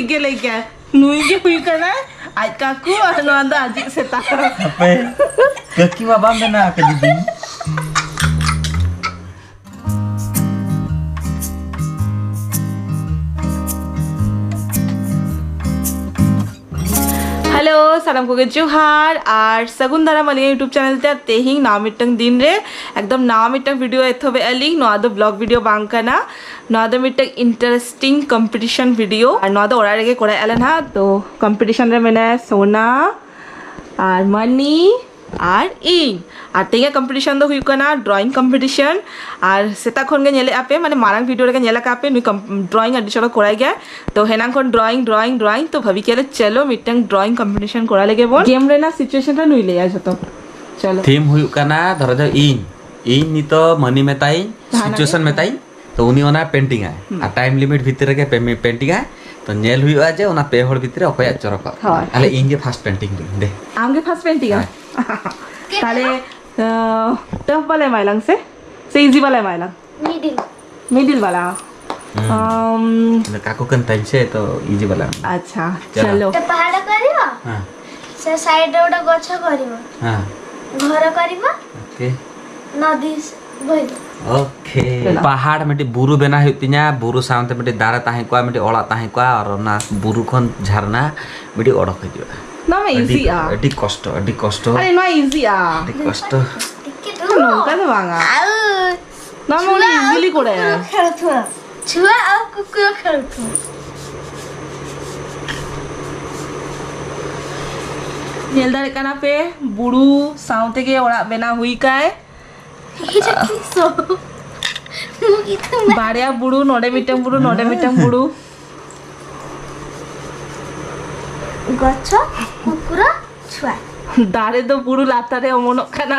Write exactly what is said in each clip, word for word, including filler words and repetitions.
ᱜᱮ ᱞᱟᱹᱭ ᱠᱮᱭᱟ, ᱱᱩᱭ ᱜᱮ ᱦᱩᱭᱩᱜ ᱠᱟᱱᱟᱭ ᱟᱡ ᱠᱟᱠᱩ ᱟᱨ ᱱᱚᱣᱟ ᱫᱚ ᱟᱡᱤᱡ ᱥᱮᱛᱟ᱾ ᱦᱟᱯᱮ, ᱠᱟᱹᱠᱤ ᱢᱟ ᱵᱟᱢ ᱵᱮᱱᱟᱣ ᱟᱠᱟᱫᱤᱧ᱾ ᱦᱮᱞᱳ, ᱥᱟᱱᱟᱢ ᱠᱚᱜᱮ ᱡᱚᱦᱟᱨ ᱟᱨ ᱥᱟᱹᱜᱩᱱ ᱫᱟᱨᱟᱢ ᱟᱹᱞᱤᱧᱟᱜ YouTube ᱪᱮᱱᱮᱞ ᱛᱮ᱾ ᱟᱨ ᱛᱮᱦᱮᱧ ᱱᱟᱣᱟ ᱢᱤᱫᱴᱟᱝ ᱫᱤᱱ ᱨᱮ ᱮᱠᱫᱚᱢ ᱱᱟᱣᱟ ᱢᱤᱫᱴᱟᱝ ᱵᱷᱤᱰᱤᱭᱳ ᱮᱛᱚᱦᱚᱵᱮᱜᱼᱟ ᱞᱤᱧ᱾ ᱱᱚᱣᱟ ᱫᱚ ᱵᱞᱚᱜ ᱵᱷᱤᱰᱤᱭᱳ ᱵᱟᱝ ᱠᱟᱱᱟ, ᱱᱚᱣᱟ ᱫᱚ ᱢᱤᱫᱴᱟᱝ ᱤᱱᱴᱟᱨᱮᱥᱴᱤᱝ ᱠᱚᱢᱯᱤᱴᱤᱥᱚᱱ ᱵᱷᱤᱰᱤᱭᱳ᱾ ᱟᱨ ᱱᱚᱣᱟ ᱫᱚ ᱚᱲᱟᱜ ᱨᱮᱜᱮ ᱠᱚᱨᱟᱣᱮᱫᱼᱟ ᱞᱮ ᱱᱟᱦᱟᱜ᱾ ᱛᱚ ᱠᱚᱢᱯᱤᱴᱤᱥᱚᱱ ᱨᱮ ᱢᱮᱱᱟᱭᱟ ᱥᱳᱱᱟ ᱟᱨ ᱢᱟᱱᱤ ᱟᱨ ᱤᱧ᱾ ᱟᱨ ᱛᱮᱦᱮᱧᱟᱜ ᱠᱚᱢᱯᱤᱴᱤᱥᱚᱱ ᱫᱚ ᱦᱩᱭᱩᱜ ᱠᱟᱱᱟ ᱰᱨᱚᱭᱤᱝ ᱠᱚᱢᱯᱤᱴᱤᱥᱚᱱ᱾ ᱟᱨ ᱥᱮᱛᱟᱜ ᱠᱷᱚᱱ ᱜᱮ ᱧᱮᱞᱮᱫᱼᱟ ᱯᱮ, ᱢᱟᱱᱮ ᱢᱟᱨᱟᱝ ᱵᱷᱤᱰᱤᱭᱳ ᱨᱮᱜᱮ ᱧᱮᱞ ᱟᱠᱟᱫ ᱯᱮ, ᱱᱩᱭ ᱰᱨᱚᱭᱤᱝ ᱟᱹᱰᱤ ᱪᱚᱨᱚᱠ ᱠᱚᱨᱟᱭ ᱜᱮᱭᱟ᱾ ᱛᱚ ᱦᱮᱱᱟᱝ ᱠᱷᱚᱱ ᱰᱨᱚᱭᱤᱝ ᱰᱨᱚᱭᱤᱝ ᱰᱨᱚᱭᱤᱝ, ᱛᱚ ᱵᱷᱟᱵᱤ ᱠᱮᱫ ᱞᱮ ᱪᱚᱞᱚ ᱢᱤᱫᱴᱟᱝ ᱰᱨᱚᱭᱤᱝ ᱠᱚᱢᱯᱤᱴᱤᱥᱚᱱ ᱠᱚᱨᱟᱣ ᱞᱮᱜᱮ ᱵᱚᱱ᱾ ᱜᱮᱢ ᱨᱮᱱᱟᱜ ᱥᱤᱪᱩᱭᱮᱥᱚᱱ ᱨᱮ ᱱᱩᱭ ᱞᱟᱹᱭᱟ ᱡᱚᱛᱚ᱾ ᱪᱚᱞᱚ᱾ ᱛᱷᱤᱢ ᱦᱩᱭᱩᱜ ᱠᱟᱱᱟ, ᱫᱷᱚᱨᱚ ᱡᱚ ᱤᱧ, ᱤᱧ ᱱᱤᱛᱚᱜ ᱢᱟᱹᱱᱤ ᱢᱮᱛᱟᱭᱤᱧ, ᱡᱟᱦᱟᱱᱟᱜ ᱜᱮ᱾ ᱥᱤᱪᱩᱭᱮᱥᱚᱱ ᱢᱮᱛᱟᱭᱤᱧ, ᱛᱚ ᱩᱱᱤ ᱚᱱᱟ ᱯᱮᱱᱴᱤᱝ ᱟᱭ᱾ ᱦᱩᱸ᱾ ᱟᱨ ᱴᱟᱭᱤᱢ ᱞᱤᱢᱤᱴ ᱵᱷᱤᱛᱤᱨ ᱨᱮᱜᱮ ᱯᱮ-, ᱯᱮᱱᱴᱤᱝ ᱟᱭ᱾ ᱛᱚ ᱧᱮᱞ ᱦᱩᱭᱩᱜᱼᱟ ᱡᱮ ᱚᱱᱟ ᱯᱮ ᱦᱚᱲ ᱵᱷᱤᱛᱨᱤ ᱨᱮ ᱚᱠᱚᱭᱟᱜ ᱪᱚᱨᱚᱠᱚᱜ᱾ ᱦᱳᱭ᱾ ᱛᱟᱦᱞᱮ ᱤᱧ ᱜᱮ ᱯᱷᱟᱥᱴ ᱯᱮᱱᱴᱤᱝ ᱫᱩᱧ ᱫᱮ᱾ ᱟᱢ ᱜᱮ ᱯᱷᱟᱥᱴ ᱯᱮᱱᱴᱤᱝ ᱟᱢ? ᱦᱳᱭ᱾ ᱛᱟᱦᱞᱮ, ᱟᱸ, ᱴᱟᱯ ᱵᱟᱞᱟ ᱮᱢᱟᱭ ᱞᱟᱝ ᱥᱮ? ᱥᱮ ᱤᱡᱤ ᱵᱟᱞᱟ ᱮᱢᱟᱭ ᱞᱟᱝ? ᱢᱤᱰᱤᱞ᱾ ᱢᱤᱰᱤᱞ ᱵᱟᱞᱟ? ᱦᱩᱸ᱾ ᱟᱢ, ᱤᱧ ᱫᱚ ᱠᱟᱠᱩ ᱠᱟᱱ ᱛᱟᱭᱤᱧ ᱥᱮ, ᱛᱚ ᱤᱡᱤ ᱵᱟᱞᱟ ᱮᱢ᱾ ᱟᱪᱪᱷᱟ, ᱪᱚᱞᱚ᱾ ᱪᱚᱞᱚ᱾ ᱛᱚ ᱯᱟᱦᱟᱲ ᱠᱚ ᱟᱹᱨᱤᱵᱟ? ᱦᱮᱸ᱾ ᱥᱮ ᱥᱟᱭᱤᱰ ᱨᱮ ᱜᱚᱴᱟ ᱜᱚᱪᱷ ᱠᱚ ᱟᱹᱨᱤᱵᱟ? ᱦᱮᱸ᱾ ᱜᱷᱚᱨ ᱠᱚ ᱟᱹᱨᱤᱵᱟ? ᱳᱠᱮ᱾ ᱱᱚᱫᱤ ᱵᱚᱭ᱾ ᱳᱠᱮ᱾ ᱪᱚᱞᱚ᱾ ᱯᱟᱦᱟᱲ ᱢᱤᱫᱴᱤᱡ ᱵᱩᱨᱩ ᱵᱮᱱᱟᱣ ᱦᱩᱭᱩᱜ ᱛᱤᱧᱟ, ᱵᱩᱨᱩ ᱥᱟᱶᱛᱮ ᱢᱤᱫᱴᱤᱡ ᱫᱟᱨᱮ ᱛᱟᱦᱮᱸ ᱠᱚᱜᱼᱟ, ᱢᱤᱫᱴᱤᱡ ᱚᱲᱟᱜ ᱛᱟᱦᱮᱸ ᱠᱚᱜᱼᱟ, ᱟᱨ ᱚᱱᱟ ᱵᱩᱨᱩ ᱠᱷᱚᱱ ᱡᱷᱟᱨᱱᱟ ᱢᱤᱫᱴᱤᱡ ᱚᱰᱚᱠ ᱦᱤᱡᱩᱜᱼᱟ᱾ ᱱᱚᱣᱟ ᱢᱟ ᱟᱹᱰᱤ, ᱤᱡᱤᱜᱼᱟ᱾ ᱟᱹᱰᱤ ᱠᱚᱥᱴᱚ, ᱟᱹᱰᱤ ᱠᱚᱥᱴᱚ᱾ ᱟᱨᱮ, ᱱᱚᱣᱟ ᱤᱡᱤᱜᱼᱟ᱾ ᱟᱹᱰᱤ ᱠᱚᱥᱴᱚ᱾ ᱱᱚᱝᱠᱟ ᱫᱚ ᱵᱟᱝᱟ᱾ ᱱᱚᱣᱟ ᱢᱟ ᱩᱱᱤ ᱤᱡᱤᱞᱤ ᱠᱚᱨᱮ᱾ ᱪᱷᱩᱣᱟ ᱟᱨ ᱠᱩᱠᱩ ᱠᱷᱮᱞ ᱛᱷᱩ᱾ ᱧᱮᱞ ᱫᱟᱲᱮᱭᱟᱜ ᱠᱟᱱᱟ ᱯᱮ, ᱵᱩᱨᱩ ᱥᱟᱶ ᱛᱮᱜᱮ ᱚᱲᱟᱜ ᱵᱮᱱᱟᱣ ᱦᱩᱭ ᱠᱟᱭ᱾ ᱵᱟᱨᱭᱟ ᱵᱩᱨᱩ, ᱱᱚᱰᱮ ᱢᱤᱫᱴᱟᱝ ᱵᱩᱨᱩ, ᱱᱚᱰᱮ ᱢᱤᱫᱴᱟᱝ ᱵᱩᱨᱩ᱾ ᱜᱚᱪᱷᱚ, ᱠᱩᱠᱩᱨ, ᱪᱷᱩᱣᱟ᱾ ᱫᱟᱨᱮ ᱫᱚ ᱵᱩᱨᱩ ᱞᱟᱛᱟᱨ ᱨᱮ ᱚᱢᱚᱱᱚᱜ ᱠᱟᱱᱟ᱾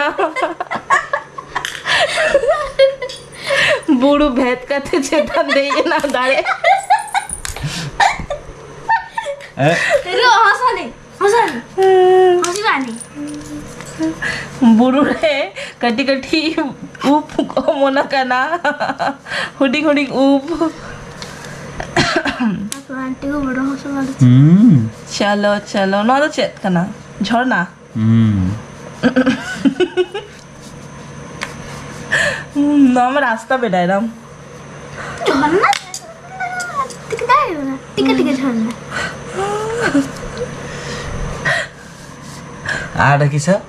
ᱵᱩᱨᱩ ᱵᱷᱮᱫ ᱠᱟᱛᱮ ᱪᱮᱛᱟᱱ ᱫᱮᱡ ᱮᱱᱟ ᱫᱟᱨᱮ᱾ ᱦᱮᱸ? ᱨᱩ, ᱦᱚᱸᱥᱚᱱᱤ, ᱦᱚᱸᱥᱚᱱᱤ᱾ ᱦᱚᱸᱥᱤ ᱵᱟᱱᱤ᱾ ᱵᱩᱨᱩ ᱨᱮ ᱠᱟᱹᱴᱤᱡ ᱠᱟᱹᱴᱤᱡ ᱩᱵ ᱚᱢᱚᱱ ᱟᱠᱟᱱᱟ᱾ ᱦᱩᱰᱤᱧ ᱦᱩᱰᱤᱧ ᱩᱵ᱾ ᱟᱱᱴᱤ ᱠᱚ ᱵᱚᱰᱚ ᱦᱚᱸ ᱥᱚᱢᱟᱱ᱾ ᱦᱩᱸ᱾ ᱪᱚᱞᱚ, ᱪᱚᱞᱚ᱾ ᱱᱚᱣᱟ ᱫᱚ ᱪᱮᱫ ᱠᱟᱱᱟ? ᱡᱷᱚᱨᱱᱟ? ᱦᱩᱸ᱾ ᱦᱩᱸ, ᱱᱚᱣᱟ ᱢᱟ ᱨᱟᱥᱛᱟ ᱵᱮᱱᱟᱭ ᱫᱟᱢ᱾ ᱡᱷᱚᱨᱱᱟ? ᱴᱤᱠᱟ ᱴᱤᱠᱟ ᱡᱷᱚᱨᱱᱟ᱾ ᱟᱨ ᱠᱤᱥᱟ?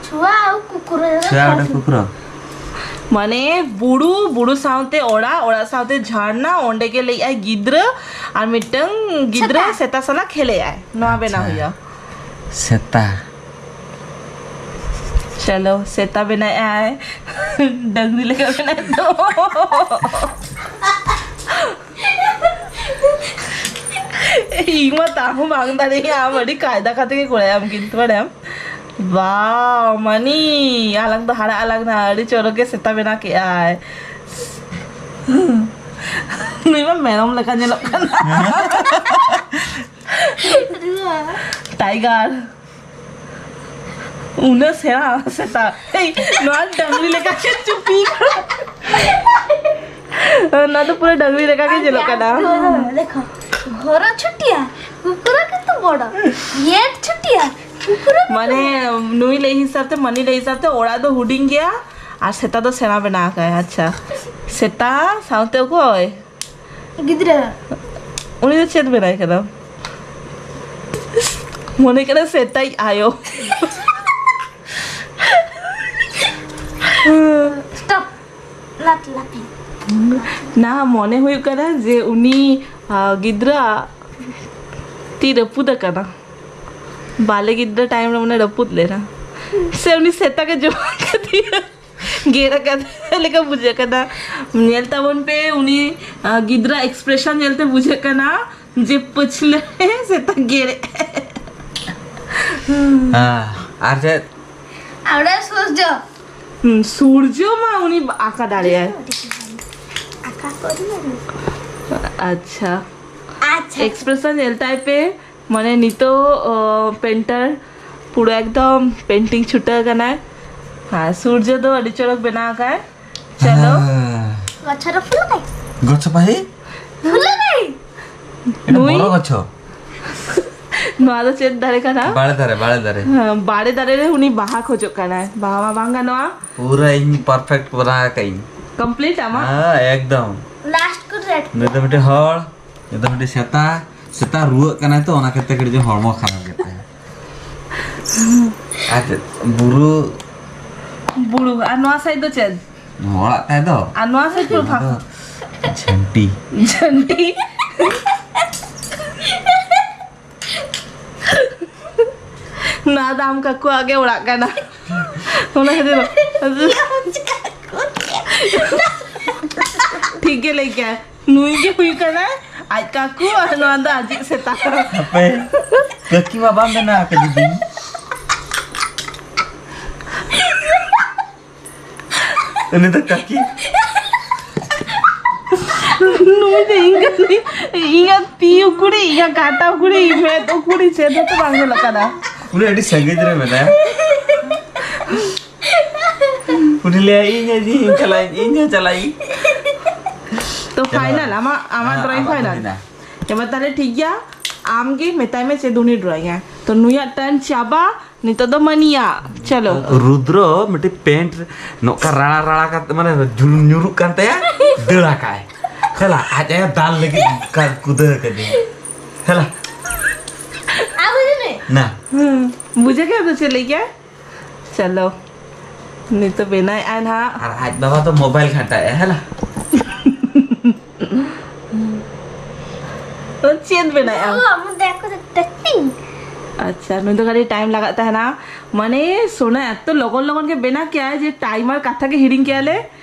ᱪᱷᱩᱣᱟ ᱟᱨ ᱠᱩᱠᱩᱨ᱾ ᱪᱷᱩᱣᱟ ᱟᱨ ᱠᱩᱠᱩᱨ᱾ ᱢᱟᱱᱮ ᱵᱩᱨᱩ, ᱵᱩᱨᱩ ᱥᱟᱶᱛᱮ ᱚᱲᱟᱜ, ᱚᱲᱟᱜ ᱥᱟᱶᱛᱮ ᱡᱷᱟᱨᱱᱟ, ᱚᱸᱰᱮ ᱜᱮ ᱞᱟᱹᱭᱮᱜᱼᱟᱭ ᱜᱤᱫᱽᱨᱟᱹ, ᱟᱨ ᱢᱤᱫᱴᱟᱝ ᱜᱤᱫᱽᱨᱟᱹ ᱥᱮᱛᱟ᱾ ᱥᱮᱛᱟ ᱥᱟᱞᱟᱜ ᱠᱷᱮᱞᱮᱜᱼᱟᱭ᱾ ᱱᱚᱣᱟ ᱵᱮᱱᱟᱣ ᱟᱪᱪᱷᱟ᱾ ᱦᱩᱭᱩᱜᱼᱟ᱾ ᱥᱮᱛᱟ᱾ ᱪᱚᱞᱚ, ᱥᱮᱛᱟ ᱵᱮᱱᱟᱣᱮᱜᱼᱟᱭ᱾ ᱰᱟᱝᱨᱤ ᱞᱮᱠᱟ ᱵᱮᱱᱟᱣ ᱫᱚ᱾ ᱤᱧ ᱢᱟ ᱛᱟᱦᱚᱸ ᱵᱟᱝ ᱫᱟᱲᱮᱭᱟᱜᱼᱟ, ᱟᱢ ᱟᱹᱰᱤ ᱠᱟᱭᱫᱟ ᱠᱟᱛᱮ ᱜᱮ ᱠᱚᱨᱟᱭᱟᱢ, ᱠᱤᱱᱛᱩ ᱵᱟᱲᱟᱭᱟᱢ᱾ ᱵᱟᱣ, ᱢᱟᱱᱤ, ᱟᱞᱟᱝ ᱫᱚ ᱦᱟᱲᱟᱜ ᱟᱞᱟᱝ ᱱᱟ, ᱟᱹᱰᱤ ᱪᱚᱨᱚᱠ ᱜᱮ ᱥᱮᱛᱟ ᱵᱮᱱᱟᱣ ᱠᱮᱜᱼᱟᱭ᱾ ᱱᱩᱭ ᱢᱟ ᱢᱮᱨᱚᱢ ᱞᱮᱠᱟ ᱧᱮᱞᱚᱜ ᱠᱟᱱᱟ᱾ ᱴᱟᱭᱜᱟᱨ᱾ ᱩᱱᱟᱹᱜ ᱥᱮᱬᱟ ᱥᱮᱛᱟ᱾ ᱮᱭ, ᱱᱚᱣᱟ ᱰᱟᱝᱨᱤ ᱞᱮᱠᱟ ᱜᱮ ᱪᱩᱯᱤ᱾ ᱱᱚᱣᱟ ᱫᱚ ᱯᱩᱨᱟᱹ ᱰᱟᱝᱨᱤ ᱞᱮᱠᱟ ᱜᱮ ᱧᱮᱞᱚᱜ ᱠᱟᱱᱟ᱾ ᱫᱮᱠᱷᱚ, ᱜᱷᱚᱨᱚ ᱪᱷᱩᱴᱤᱭᱟ, ᱠᱩᱠᱩᱨ ᱠᱤᱱᱛᱩ ᱵᱚᱲᱚ᱾ ᱭᱮ ᱪᱷᱩᱴᱤᱭᱟ, ᱠᱩᱠᱩᱨ᱾ ᱢᱟᱱᱮ, ᱱᱩᱭ ᱞᱟᱹᱭ ᱦᱤᱥᱟᱹᱵ ᱛᱮ, ᱢᱟᱹᱱᱤ ᱞᱟᱹᱭ ᱦᱤᱥᱟᱹᱵ ᱛᱮ, ᱚᱲᱟᱜ ᱫᱚ ᱦᱩᱰᱤᱧ ᱜᱮᱭᱟ ᱟᱨ ᱥᱮᱛᱟ ᱫᱚ ᱥᱮᱬᱟ ᱵᱮᱱᱟᱣ ᱟᱠᱟᱭ᱾ ᱟᱪᱪᱷᱟ, ᱥᱮᱛᱟ ᱥᱟᱶᱛᱮ ᱚᱠᱚᱭ? ᱜᱤᱫᱽᱨᱟᱹ᱾ ᱩᱱᱤ ᱫᱚ ᱪᱮᱫ ᱵᱮᱱᱟᱭ ᱠᱟᱱᱟ? ᱢᱚᱱᱮ ᱠᱟᱱᱟ ᱥᱮᱛᱟᱭᱤᱡ ᱟᱭᱳ᱾ Stop. Not laughing. ᱱᱟ, ᱢᱚᱱᱮ ᱦᱩᱭᱩᱜ ᱠᱟᱱᱟ ᱡᱮ ᱩᱱᱤ, ᱟ, ᱜᱤᱫᱽᱨᱟᱹ ᱟᱜ ᱛᱤ ᱨᱟᱹᱯᱩᱫ ᱟᱠᱟᱱᱟ᱾ ᱵᱟᱞᱮ ᱜᱤᱫᱽᱨᱟᱹ time ᱨᱮ ᱢᱟᱱᱮ ᱨᱟᱹᱯᱩᱫ ᱞᱮᱱᱟ᱾ ᱥᱮ ᱩᱱᱤ ᱥᱮᱛᱟ ᱜᱮ ᱡᱚᱢ ᱠᱮᱫᱮᱭᱟ᱾ ᱜᱮᱨ ᱟᱠᱟᱫ ᱞᱮᱠᱟ ᱵᱩᱡᱷᱟᱹᱜ ᱠᱟᱱᱟ᱾ ᱧᱮᱞ ᱛᱟᱵᱚᱱ ᱯᱮ, ᱩᱱᱤ, ᱟ, ᱜᱤᱫᱽᱨᱟᱹ expression ᱧᱮᱞᱛᱮ ᱵᱩᱡᱷᱟᱹᱜ ᱠᱟᱱᱟ ᱡᱮ ᱯᱟᱹᱪᱷᱞᱟᱹ ᱥᱮᱛᱟ ᱜᱮᱨ᱾ ᱦᱮᱸ, ᱟᱨ ᱪᱮᱫ? ᱟᱵᱲᱟ ᱥᱩᱨᱡᱚ᱾ ᱦᱩᱸ, ᱥᱩᱨᱡᱚ ᱢᱟ ᱩᱱᱤ ᱟᱸᱠᱟ ᱫᱟᱲᱮᱭᱟᱜᱼᱟᱭ᱾ ᱟᱸᱠᱟ ᱠᱚ ᱟᱹᱰᱤ ᱢᱚᱡᱽ᱾ ᱟᱪᱪᱷᱟ᱾ ᱟᱪᱪᱷᱟ᱾ Expression ᱧᱮᱞ ᱛᱟᱭ ᱯᱮ᱾ ᱢᱟᱱᱮ ᱱᱤᱛᱚᱜ, ᱚ, painter ᱯᱩᱨᱟᱹ ᱮᱠᱫᱚᱢ painting ᱪᱷᱩᱴᱟᱹᱣ ᱠᱟᱱᱟᱭ᱾ ᱟᱨ ᱥᱩᱨᱡᱚ ᱫᱚ ᱟᱹᱰᱤ ᱪᱚᱨᱚᱠ ᱵᱮᱱᱟᱣ ᱟᱠᱟᱭ᱾ ᱪᱚᱞᱚ᱾ ᱦᱮᱸ᱾ ᱜᱚᱪᱷᱚ ᱨᱮ ᱯᱷᱩᱞ ᱠᱟᱭ᱾ ᱜᱚᱪᱷᱚ ᱯᱟᱹᱦᱤ? ᱯᱷᱩᱞ ᱠᱟᱭ᱾ ᱮᱠᱫᱚᱢ ᱟᱪᱪᱷᱟ᱾ ᱱᱚᱣᱟ ᱫᱚ ᱪᱮᱫ ᱫᱟᱨᱮ ᱠᱟᱱᱟ? ᱵᱟᱲᱮ ᱫᱟᱨᱮ, ᱵᱟᱲᱮ ᱫᱟᱨᱮ᱾ ᱦᱮᱸ, ᱵᱟᱲᱮ ᱫᱟᱨᱮ ᱨᱮ ᱩᱱᱤ ᱵᱟᱦᱟ ᱠᱷᱚᱡᱚᱜ ᱠᱟᱱᱟᱭ, ᱵᱟᱦᱟ ᱢᱟ ᱵᱟᱝ ᱜᱟᱱᱚᱜᱼᱟ᱾ ᱯᱩᱨᱟᱹ ᱤᱧ perfect ᱵᱮᱱᱟᱣ ᱟᱠᱟᱫ ᱤᱧ᱾ Complete ᱟᱢᱟᱜ? ᱦᱮᱸ, ᱮᱠᱫᱚᱢ᱾ Last ᱠᱚ red᱾ ᱱᱩᱭ ᱫᱚ ᱢᱤᱫᱴᱮᱱ ᱦᱚᱲ, ᱱᱩᱭ ᱫᱚ ᱢᱤᱫᱴᱮᱱ ᱥᱮᱛᱟ᱾ ᱥᱮᱛᱟ ᱨᱩᱣᱟᱹᱜ ᱠᱟᱱᱟᱭ ᱛᱚ, ᱚᱱᱟ ᱠᱷᱟᱹᱛᱤᱨ ᱛᱮ ᱠᱟᱹᱴᱤᱡ ᱦᱚᱲᱢᱚ ᱠᱷᱟᱨᱟᱯ ᱜᱮᱛᱟᱭᱟ᱾ ᱟᱨ ᱪᱮᱫ, ᱵᱩᱨᱩ᱾ ᱵᱩᱨᱩ᱾ ᱟᱨ ᱱᱚᱣᱟ side ᱫᱚ ᱪᱮᱫ? ᱚᱲᱟᱜ ᱛᱟᱭ ᱫᱚ᱾ ᱟᱨ ᱱᱚᱣᱟ side ᱫᱚ ᱱᱚᱣᱟ ᱯᱷᱟᱸᱠᱟ᱾ ᱫᱚ ᱡᱷᱟᱹᱱᱴᱤ᱾ ᱡᱷᱟᱹᱱᱴᱤ᱾ ᱱᱚᱣᱟ ᱫᱚ ᱟᱢ ᱠᱟᱠᱩᱣᱟᱜ ᱜᱮ ᱚᱲᱟᱜ ᱠᱟᱱᱟ᱾ ᱚᱱᱟ ᱠᱷᱟᱹᱛᱤᱨ ᱴᱷᱤᱠ ᱜᱮ ᱞᱟᱹᱭ ᱠᱮᱜᱼᱟ᱾ ᱱᱩᱭ ᱜᱮ ᱦᱩᱭᱩᱜ ᱠᱟᱱᱟᱭ ᱟᱡ ᱠᱟᱠᱩ ᱟᱨ ᱱᱚᱣᱟ ᱫᱚ ᱟᱡᱤᱡ ᱥᱮᱛᱟ᱾ ᱦᱟᱯᱮ, ᱠᱟᱹᱠᱤ ᱢᱟ ᱵᱟᱢ ᱵᱮᱱᱟᱣ ᱟᱠᱟᱫᱤᱧ᱾ ᱩᱱᱤ ᱫᱚ ᱠᱟᱹᱠᱤ᱾ ᱱᱩᱭ ᱫᱚ ᱤᱧ ᱠᱟᱹᱠᱤ, ᱤᱧᱟᱹᱜ ᱛᱤ ᱩᱠᱩᱲᱤ, ᱤᱧᱟᱹᱜ ᱠᱟᱴᱟ ᱩᱠᱩᱲᱤ, ᱢᱮᱫ ᱩᱠᱩᱲᱤ, ᱪᱮᱫ ᱦᱚᱸᱛᱚ ᱵᱟᱝ ᱧᱮᱞᱚᱜ ᱠᱟᱱᱟ᱾ ᱩᱱᱤ ᱟᱹᱰᱤ ᱥᱟᱺᱜᱤᱧ ᱨᱮ ᱢᱮᱱᱟᱭᱟ᱾ ᱩᱱᱤ ᱞᱟᱹᱭᱟ, "ᱤᱧ ᱦᱚᱸ ᱪᱟᱞᱟᱜ ᱟᱹᱧ, ᱤᱧ ᱦᱚᱸ ᱪᱟᱞᱟᱜ ᱟᱹᱧ᱾" ᱛᱚ, ᱪᱟᱞᱟᱜ ᱯᱷᱟᱭᱱᱟᱞ, ᱟᱹᱧ᱾ ᱟᱢᱟᱜ, ᱟᱢᱟᱜ ᱦᱮᱸ, ᱰᱨᱚᱭᱤᱝ ᱟᱢᱟᱜ ᱯᱷᱟᱭᱱᱟᱞ᱾ ᱦᱩᱭᱱᱟ᱾ ᱮᱵᱟᱨ ᱛᱟᱦᱞᱮ ᱴᱷᱤᱠ ᱜᱮᱭᱟ, ᱟᱢ ᱜᱮ ᱢᱮᱛᱟᱭ ᱢᱮ ᱪᱮᱫ ᱩᱱᱤ ᱰᱨᱚᱭᱤᱝ ᱟᱭ᱾ ᱛᱚ, ᱱᱩᱭᱟᱜ ᱴᱟᱨᱱ ᱪᱟᱵᱟ, ᱱᱤᱛᱚᱜ ᱫᱚ ᱢᱟᱹᱱᱤᱭᱟ᱾ ᱪᱚᱞᱚ᱾ ᱨᱩᱫᱨᱚ ᱢᱤᱫᱴᱤᱡ ᱯᱮᱱᱴ ᱱᱚᱝᱠᱟ ᱨᱟᱲᱟ ᱨᱟᱲᱟ ᱠᱟᱛᱮ, ᱢᱟᱱᱮ ᱡᱩᱞᱩᱢ ᱧᱩᱨᱩᱜ ᱠᱟᱱ ᱛᱟᱭᱟ, ᱫᱟᱹᱲ ᱟᱠᱟᱭ᱾ ᱦᱮᱞᱟ, ᱟᱡ ᱟᱭᱳ ᱫᱟᱞ ᱞᱟᱹᱜᱤᱫ ᱠᱟ-, ᱠᱩᱫᱟᱹᱣ ᱠᱟᱫᱮᱭᱟ᱾ ᱦᱮᱞᱟ᱾ ᱟᱵᱚ ᱡᱩᱫᱤ ᱱᱟ᱾ ᱦᱩᱸ, ᱵᱩᱡᱷᱟᱹᱣ ᱠᱮᱫ ᱫᱚ ᱪᱮᱫ ᱞᱟᱹᱭ ᱠᱮᱜᱼᱟ? ᱪᱚᱞᱚ, ᱱᱤᱛᱚᱜ ᱵᱮᱱᱟᱣᱮᱫᱼᱟᱭ ᱱᱟᱦᱟᱜ᱾ ᱟᱨ ᱟᱡ ᱵᱟᱵᱟ ᱫᱚ ᱢᱳᱵᱟᱭᱤᱞ ᱜᱷᱟᱱᱴᱟᱭᱮᱫᱼᱟᱭ, ᱦᱮᱞᱟ᱾ ᱪᱮᱫ ᱵᱮᱱᱟᱣᱮᱫᱼᱟᱢ? ᱟᱪᱪᱷᱟ, ᱱᱩᱭ ᱫᱚ ᱠᱟᱹᱴᱤᱡ ᱴᱟᱭᱤᱢ ᱞᱟᱜᱟᱜ ᱛᱟᱦᱮᱱᱟ᱾ ᱢᱟᱱᱮ, ᱥᱳᱱᱟ ᱮᱛᱚ ᱞᱚᱜᱚᱱ ᱞᱚᱜᱚᱱ ᱜᱮ ᱵᱮᱱᱟᱣ ᱠᱮᱜᱼᱟᱭ ᱡᱮ ᱴᱟᱭᱤᱢᱟᱨ ᱠᱟᱛᱷᱟ ᱜᱮ ᱦᱤᱲᱤᱧ ᱠᱮᱜᱼᱟ ᱞᱮ,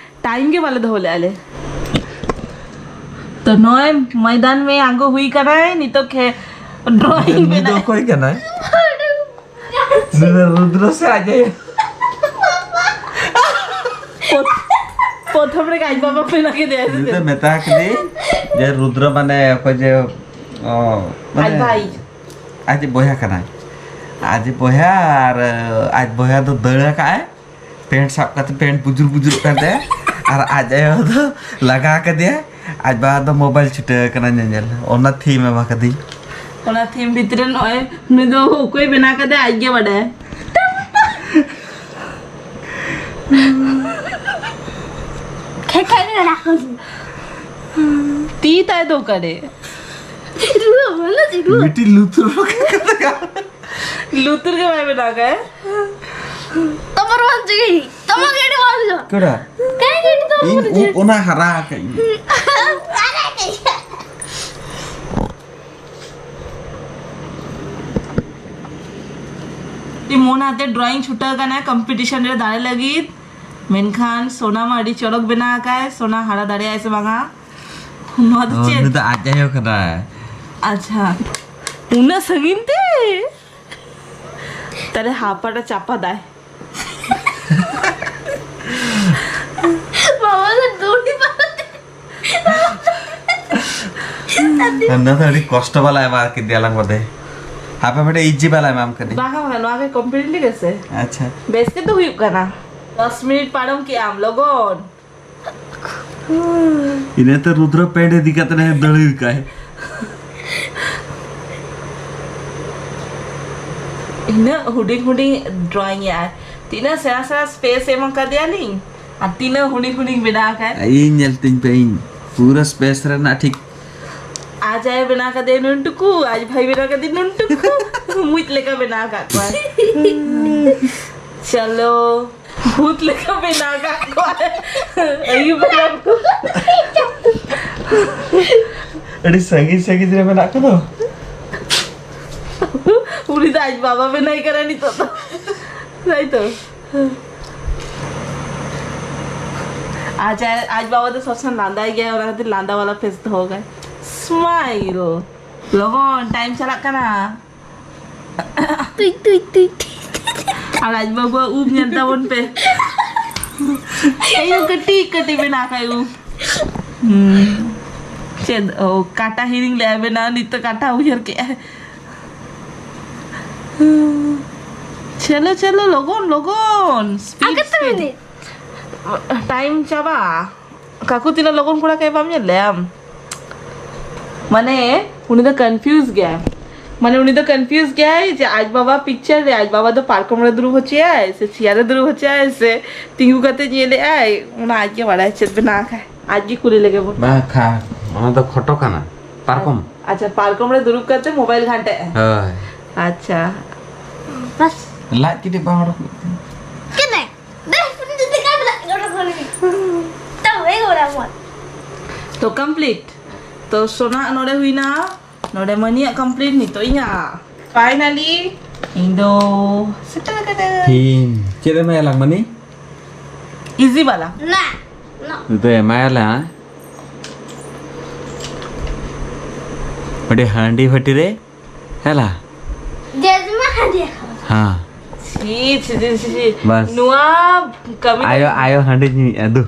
ᱴᱟᱭᱤᱢ ᱜᱮ ᱵᱟᱞᱮ ᱫᱚᱦᱚ ᱞᱮᱜᱼᱟ ᱞᱮ᱾ ᱛᱚ, ᱱᱚᱜᱼᱚᱭ ᱢᱚᱭᱫᱟᱱ ᱢᱮ ᱟᱬᱜᱚ ᱦᱩᱭ ᱠᱟᱱᱟᱭ, ᱱᱤᱛᱚᱜ ᱠᱷᱮ-, ᱰᱨᱚᱭᱤᱝ ᱱᱩᱭ ᱫᱚ ᱵᱮᱱᱟᱣ᱾ ᱚᱠᱚᱭ ᱠᱟᱱᱟᱭ? ᱱᱩᱭ ᱫᱚ ᱨᱩᱫᱨᱚ ᱥᱮ ᱟᱡ ᱟᱭᱳ? ᱯᱨᱚᱛ-, ᱯᱨᱚᱛᱷᱚᱢ ᱨᱮᱜᱮ ᱟᱡ ᱵᱟᱵᱟ ᱵᱮᱱᱟᱣ ᱠᱮᱫᱮᱭᱟ ᱥᱮ ᱱᱩᱭ ᱫᱚ ᱪᱮᱫ? ᱢᱮᱛᱟ ᱠᱮᱫᱮᱭᱟᱹᱧ ᱡᱮ ᱨᱩᱫᱨᱚ ᱢᱟᱱᱮ ᱚᱠᱚᱭ ᱡᱮ, ᱚ, ᱢᱟᱱᱮ ᱟᱡ ᱵᱷᱟᱭ᱾ ᱟᱡ ᱵᱚᱭᱦᱟ ᱠᱟᱱᱟᱭ᱾ ᱟᱡ ᱵᱚᱭᱦᱟ ᱟᱨ ᱟᱡ ᱵᱚᱭᱦᱟ ᱫᱚ ᱫᱟᱹᱲ ᱟᱠᱟᱫᱼᱟᱭ᱾ ᱯᱮᱱᱴ ᱥᱟᱵ ᱠᱟᱛᱮ ᱯᱮᱱᱴ ᱵᱩᱡᱩᱨ ᱵᱩᱡᱩᱨᱚᱜ ᱠᱟᱱ ᱛᱟᱭᱟ᱾ ᱟᱨ ᱟᱡ ᱟᱭᱳ ᱫᱚ ᱞᱟᱜᱟ ᱠᱟᱫᱮᱭᱟ᱾ ᱟᱡ ᱵᱟᱵᱟ ᱫᱚ ᱢᱳᱵᱟᱭᱤᱞ ᱪᱷᱩᱴᱟᱹᱣ ᱠᱟᱱᱟ ᱧᱮᱧᱮᱞ, ᱚᱱᱟ ᱛᱷᱤᱢ ᱮᱢᱟ ᱠᱟᱫᱤᱧ᱾ ᱚᱱᱟ ᱛᱷᱤᱢ ᱵᱷᱤᱛᱨᱤ ᱨᱮ ᱱᱚᱜᱼᱚᱭ ᱱᱩᱭ ᱫᱚ ᱚᱠᱚᱭ ᱵᱮᱱᱟᱣ ᱠᱟᱫᱮ ᱟᱡ ᱜᱮ ᱵᱟᱰᱟᱭ᱾ ᱠᱷᱮᱠᱷᱟ ᱜᱮ ᱢᱮᱱᱟᱜ ᱠᱚᱣᱟ᱾ ᱛᱤ ᱛᱟᱭ ᱫᱚ ᱚᱠᱟᱨᱮ? ᱨᱩᱣᱟᱹ ᱵᱚᱞᱚ ᱪᱮᱫ ᱨᱩᱣᱟᱹ? ᱢᱤᱫᱴᱤᱡ ᱞᱩᱛᱩᱨ ᱨᱚᱠᱮ ᱠᱟᱛᱮ᱾ ᱞᱩᱛᱩᱨ ᱜᱮ ᱵᱟᱭ ᱵᱮᱱᱟᱣ ᱠᱟᱭ᱾ ᱛᱚᱢᱚᱨ ᱵᱟᱝ ᱪᱤᱠᱟᱹᱭ? ᱛᱚᱢᱚᱨ ᱜᱮ ᱟᱹᱰᱤ ᱢᱚᱡᱽ ᱧᱚᱜ᱾ ᱠᱚᱲᱟ, ᱠᱟᱭ ᱜᱮ ᱟᱹᱰᱤ ᱛᱚᱢᱚᱨ ᱤᱧ ᱵᱩᱡᱷᱟᱹᱣ᱾ ᱩᱵ ᱚᱱᱟ ᱦᱟᱨᱟ ᱟᱠᱟᱫ ᱤᱧ᱾ ᱟᱨᱮ ᱠᱟᱭ᱾ ᱟᱹᱰᱤ ᱢᱚᱱ ᱟᱛᱮ ᱰᱨᱚᱭᱤᱝ ᱪᱷᱩᱴᱟᱹᱣ ᱠᱟᱱᱟᱭ ᱠᱚᱢᱯᱤᱴᱤᱥᱚᱱ ᱨᱮ ᱫᱟᱲᱮ ᱞᱟᱹᱜᱤᱫ᱾ ᱢᱮᱱᱠᱷᱟᱱ ᱥᱳᱱᱟ ᱢᱟ ᱟᱹᱰᱤ ᱪᱚᱨᱚᱠ ᱵᱮᱱᱟᱣ ᱟᱠᱟᱭ᱾ ᱥᱳᱱᱟ ᱦᱟᱨᱟ ᱫᱟᱲᱮᱭᱟᱜᱼᱟᱭ ᱥᱮ ᱵᱟᱝᱟ? ᱱᱚᱣᱟ ᱫᱚ ᱚ, ᱪᱮᱫ? ᱩᱱᱤ ᱫᱚ ᱟᱡ ᱟᱭᱳ ᱠᱟᱱᱟᱭ᱾ ᱟᱪᱪᱷᱟ, ᱩᱱᱟᱹᱜ ᱥᱟᱺᱜᱤᱧ ᱛᱮ? ᱛᱟᱦᱞᱮ ᱦᱟᱯᱟᱴᱟ ᱪᱟᱯᱟ ᱫᱟᱭ᱾ ᱵᱟᱵᱟ ᱫᱚ ᱫᱩᱲᱤ ᱵᱟᱞᱟ᱾ ᱚᱱᱟ ᱫᱚ ᱟᱹᱰᱤ ᱠᱚᱥᱴᱚ ᱵᱟᱞᱟ ᱮᱢᱟ ᱠᱮᱫᱮᱭᱟ ᱞᱟᱝ ᱵᱚᱫᱮ᱾ ᱦᱟᱯᱮ ᱢᱤᱫᱴᱮᱡ ᱤᱡᱤ ᱵᱟᱞᱟ ᱮᱢᱟᱢ ᱠᱟᱹᱱᱟᱹᱧ᱾ ᱵᱟᱝᱟ, ᱵᱟᱝᱟ, ᱱᱚᱣᱟ ᱜᱮ ᱠᱚᱢᱯᱞᱤᱴ ᱞᱮᱜᱮ ᱥᱮ᱾ ᱟᱪᱪᱷᱟ᱾ ᱵᱮᱥ ᱜᱮ ᱛᱚ ᱦᱩᱭᱩᱜ ᱠᱟᱱᱟ᱾ ᱫᱚᱥ ᱢᱤᱱᱤᱴ ᱯᱟᱨᱚᱢ ᱠᱮᱜ ᱟᱢ, ᱞᱚᱜᱚᱱ᱾ ᱤᱱᱟᱹᱛᱮ ᱨᱩᱫᱨᱚ ᱯᱮᱱᱴ ᱤᱫᱤ ᱠᱟᱛᱮ ᱮ ᱫᱟᱹᱲ ᱠᱟᱭ᱾ ᱤᱱᱟᱹᱜ ᱦᱩᱰᱤᱧ ᱦᱩᱰᱤᱧ ᱰᱨᱚᱭᱤᱝ ᱮᱜᱼᱟᱭ᱾ ᱛᱤᱱᱟᱹᱜ ᱥᱮᱬᱟ ᱥᱮᱬᱟ ᱥᱯᱮᱥ ᱮᱢ ᱟᱠᱟᱫᱮᱭᱟ ᱞᱤᱧ᱾ ᱟᱨ ᱛᱤᱱᱟᱹᱜ ᱦᱩᱰᱤᱧ ᱦᱩᱰᱤᱧ ᱵᱮᱱᱟᱣ ᱟᱠᱟᱫ᱾ ᱤᱧ ᱧᱮᱞ ᱛᱤᱧ ᱯᱮ, ᱤᱧ ᱯᱩᱨᱟᱹ ᱥᱯᱮᱥ ᱨᱮᱱᱟᱜ ᱴᱷᱤᱠ᱾ ᱟᱡ ᱟᱭᱳ ᱵᱮᱱᱟᱣ ᱠᱟᱫᱮ ᱱᱩᱱ ᱴᱩᱠᱩ, ᱟᱡ ᱵᱷᱟᱭ ᱵᱮᱱᱟᱣ ᱠᱟᱫᱮ ᱱᱩᱱ ᱴᱩᱠᱩ᱾ ᱢᱩᱡ ᱞᱮᱠᱟ ᱵᱮᱱᱟᱣ ᱟᱠᱟᱫ ᱠᱚᱣᱟᱭ᱾ ᱪᱚᱞᱚ, ᱵᱷᱩᱛ ᱞᱮᱠᱟ ᱵᱮᱱᱟᱣ ᱟᱠᱟᱫ ᱠᱚᱣᱟᱭ᱾ ᱟᱹᱭᱩᱵ ᱵᱮᱲᱟ ᱠᱚ᱾ ᱟᱹᱰᱤ ᱥᱟᱺᱜᱤᱧ ᱥᱟᱺᱜᱤᱧ ᱨᱮ ᱢᱮᱱᱟᱜ ᱠᱚᱫᱚ᱾ ᱩᱱᱤ ᱫᱚ ᱟᱡ ᱵᱟᱵᱟ ᱵᱮᱱᱟᱭ ᱠᱟᱱᱟ ᱱᱤᱛᱚᱜ ᱫᱚ, ᱛᱟᱭ ᱛᱚ? ᱟᱡ, ᱟᱡ ᱵᱟᱵᱟ ᱫᱚ ᱥᱚᱵ ᱥᱚᱢᱚᱭ ᱞᱟᱸᱫᱟᱭ ᱜᱮᱭᱟ, ᱚᱱᱟ ᱠᱷᱟᱹᱛᱤᱨ ᱞᱟᱸᱫᱟ ᱵᱟᱞᱟ ᱯᱷᱮᱥ ᱫᱚᱦᱚ ᱠᱟᱭ᱾ ᱥᱢᱟᱭᱤᱞ᱾ ᱞᱚᱜᱚᱱ, ᱴᱟᱭᱤᱢ ᱪᱟᱞᱟᱜ ᱠᱟᱱᱟ᱾ ᱴᱩᱭ, ᱴᱩᱭ, ᱴᱩᱭ, ᱴᱩᱭ᱾ ᱟᱨ ᱟᱡ ᱵᱟᱵᱩᱣᱟᱜ ᱩᱵ ᱧᱮᱞ ᱛᱟᱵᱚᱱ ᱯᱮ᱾ ᱮᱭ ᱩᱵ ᱠᱟᱹᱴᱤᱡ ᱠᱟᱹᱴᱤᱡ ᱵᱮᱱᱟᱣ ᱠᱟᱭ ᱩᱵ᱾ ᱦᱩᱸ᱾ ᱪᱮᱫ, ᱚ, ᱠᱟᱴᱟ ᱦᱤᱲᱤᱧ ᱞᱮᱜᱼᱟ ᱵᱮᱱᱟᱣ, ᱱᱤᱛᱚᱜ ᱠᱟᱴᱟ ᱩᱭᱦᱟᱹᱨ ᱠᱮᱜᱼᱟᱭ᱾ ᱪᱚᱞᱚ, ᱪᱚᱞᱚ, ᱞᱚᱜᱚᱱ, ᱞᱚᱜᱚᱱ᱾ ᱥᱯᱤᱰ, ᱟᱨ ᱠᱟᱛᱮ ᱥᱯᱤᱰ᱾ ᱢᱤᱱᱤᱴ? ᱴᱟᱭᱤᱢ ᱪᱟᱵᱟ᱾ ᱠᱟᱠᱩ ᱛᱤᱱᱟᱹᱜ ᱞᱚᱜᱚᱱ ᱠᱚᱲᱟ ᱠᱟᱭ ᱵᱟᱢ ᱧᱮᱞ ᱞᱮᱭᱟ ᱟᱢ? ᱢᱟᱱᱮ ᱩᱱᱤ ᱫᱚ ᱠᱚᱱᱯᱷᱤᱭᱩᱡᱽ ᱜᱮᱭᱟᱭ᱾ ᱢᱟᱱᱮ ᱩᱱᱤ ᱫᱚ ᱠᱚᱱᱯᱷᱤᱭᱩᱡᱽ ᱜᱮᱭᱟᱭ ᱡᱮ ᱟᱡ ᱵᱟᱵᱟ ᱯᱤᱠᱪᱟᱨ ᱨᱮ ᱟᱡ ᱵᱟᱵᱟ ᱫᱚ ᱯᱟᱨᱠᱚᱢ ᱨᱮ ᱫᱩᱲᱩᱵ ᱦᱚᱪᱚᱭᱟᱭ ᱥᱮ ᱪᱮᱭᱟᱨ ᱨᱮ ᱫᱩᱲᱩᱵ ᱦᱚᱪᱚᱭᱟᱭ ᱥᱮ ᱛᱤᱸᱜᱩ ᱠᱟᱛᱮ ᱧᱮᱞᱮᱜᱼᱟᱭ, ᱚᱱᱟ ᱟᱡ ᱜᱮ ᱵᱟᱲᱟᱭ ᱪᱮᱫ ᱵᱮᱱᱟᱣ ᱠᱟᱭ᱾ ᱟᱡ ᱜᱮ ᱠᱩᱞᱤ ᱞᱮᱜᱮ ᱵᱚᱱ᱾ ᱵᱟᱝ ᱠᱷᱟ, ᱚᱱᱟ ᱫᱚ ᱯᱷᱳᱴᱳ ᱠᱟᱱᱟ, ᱯᱟᱨᱠᱚᱢ᱾ ᱟᱪᱪᱷᱟ, ᱯᱟᱨᱠᱚᱢ ᱨᱮ ᱫᱩᱲᱩᱵ ᱠᱟᱛᱮ ᱢᱳᱵᱟᱭᱤᱞ ᱜᱷᱟᱱᱴᱟᱜᱼᱟ᱾ ᱦᱳᱭ᱾ ᱟᱪᱪᱷᱟ᱾ ᱵᱟᱥ᱾ ᱞᱟᱡ ᱠᱟᱹᱴᱤᱡ ᱵᱟᱝ ᱚᱰᱚᱠ ᱠᱟᱱᱟ᱾ ᱫᱮ, ᱩᱱᱤ ᱫᱚ ᱫᱮᱠᱷᱟᱣ ᱵᱮᱱᱟ, ᱚᱰᱚᱠ ᱠᱟᱱᱟ᱾ ᱛᱟᱣ ᱦᱮᱡ ᱜᱚᱫ ᱟᱢᱟ᱾ ᱛᱚ, ᱠᱚᱢᱯᱞᱤᱴ᱾ ᱛᱚ, ᱥᱳᱱᱟ ᱱᱚᱰᱮ ᱦᱩᱭᱱᱟ, ᱱᱚᱰᱮ ᱢᱟᱹᱱᱤᱭᱟᱜ ᱠᱚᱢᱯᱞᱤᱴ, ᱱᱤᱛᱚᱜ ᱤᱧᱟᱜ᱾ ᱯᱷᱟᱭᱱᱟᱞᱤ ᱤᱧ ᱫᱚ ᱥᱮᱴᱮᱨ ᱠᱟᱹᱫᱟᱹᱧ᱾ ᱛᱤᱱ? ᱪᱮᱫ ᱮᱢ ᱮᱢᱟᱭᱟ ᱞᱟᱝ ᱢᱟᱹᱱᱤ? ᱤᱡᱤ ᱵᱟᱞᱟ᱾ ᱱᱟ, ᱱᱟ᱾ ᱱᱤᱛᱚᱜ ᱮᱢᱟᱭᱟᱞᱮ, ᱦᱮᱸ? ᱟᱹᱰᱤ ᱦᱟᱺᱰᱤ ᱵᱷᱟᱹᱴᱤ ᱨᱮ, ᱦᱮᱞᱟ? ᱡᱮᱡᱢᱟ ᱦᱟᱺᱰᱤ ᱟᱠᱟᱣᱟ᱾ ᱦᱮᱸ᱾ ᱪᱷᱤ, ᱪᱷᱤ, ᱪᱷᱤ, ᱪᱷᱤ, ᱪᱷᱤ᱾ ᱵᱟᱥ᱾ ᱱᱚᱣᱟ ᱠᱟᱹᱢᱤ ᱟᱭᱳ, ᱫᱚ ᱟᱭᱳ ᱦᱟᱺᱰᱤ ᱧᱩᱭᱮᱫᱼᱟ, ᱫᱩ᱾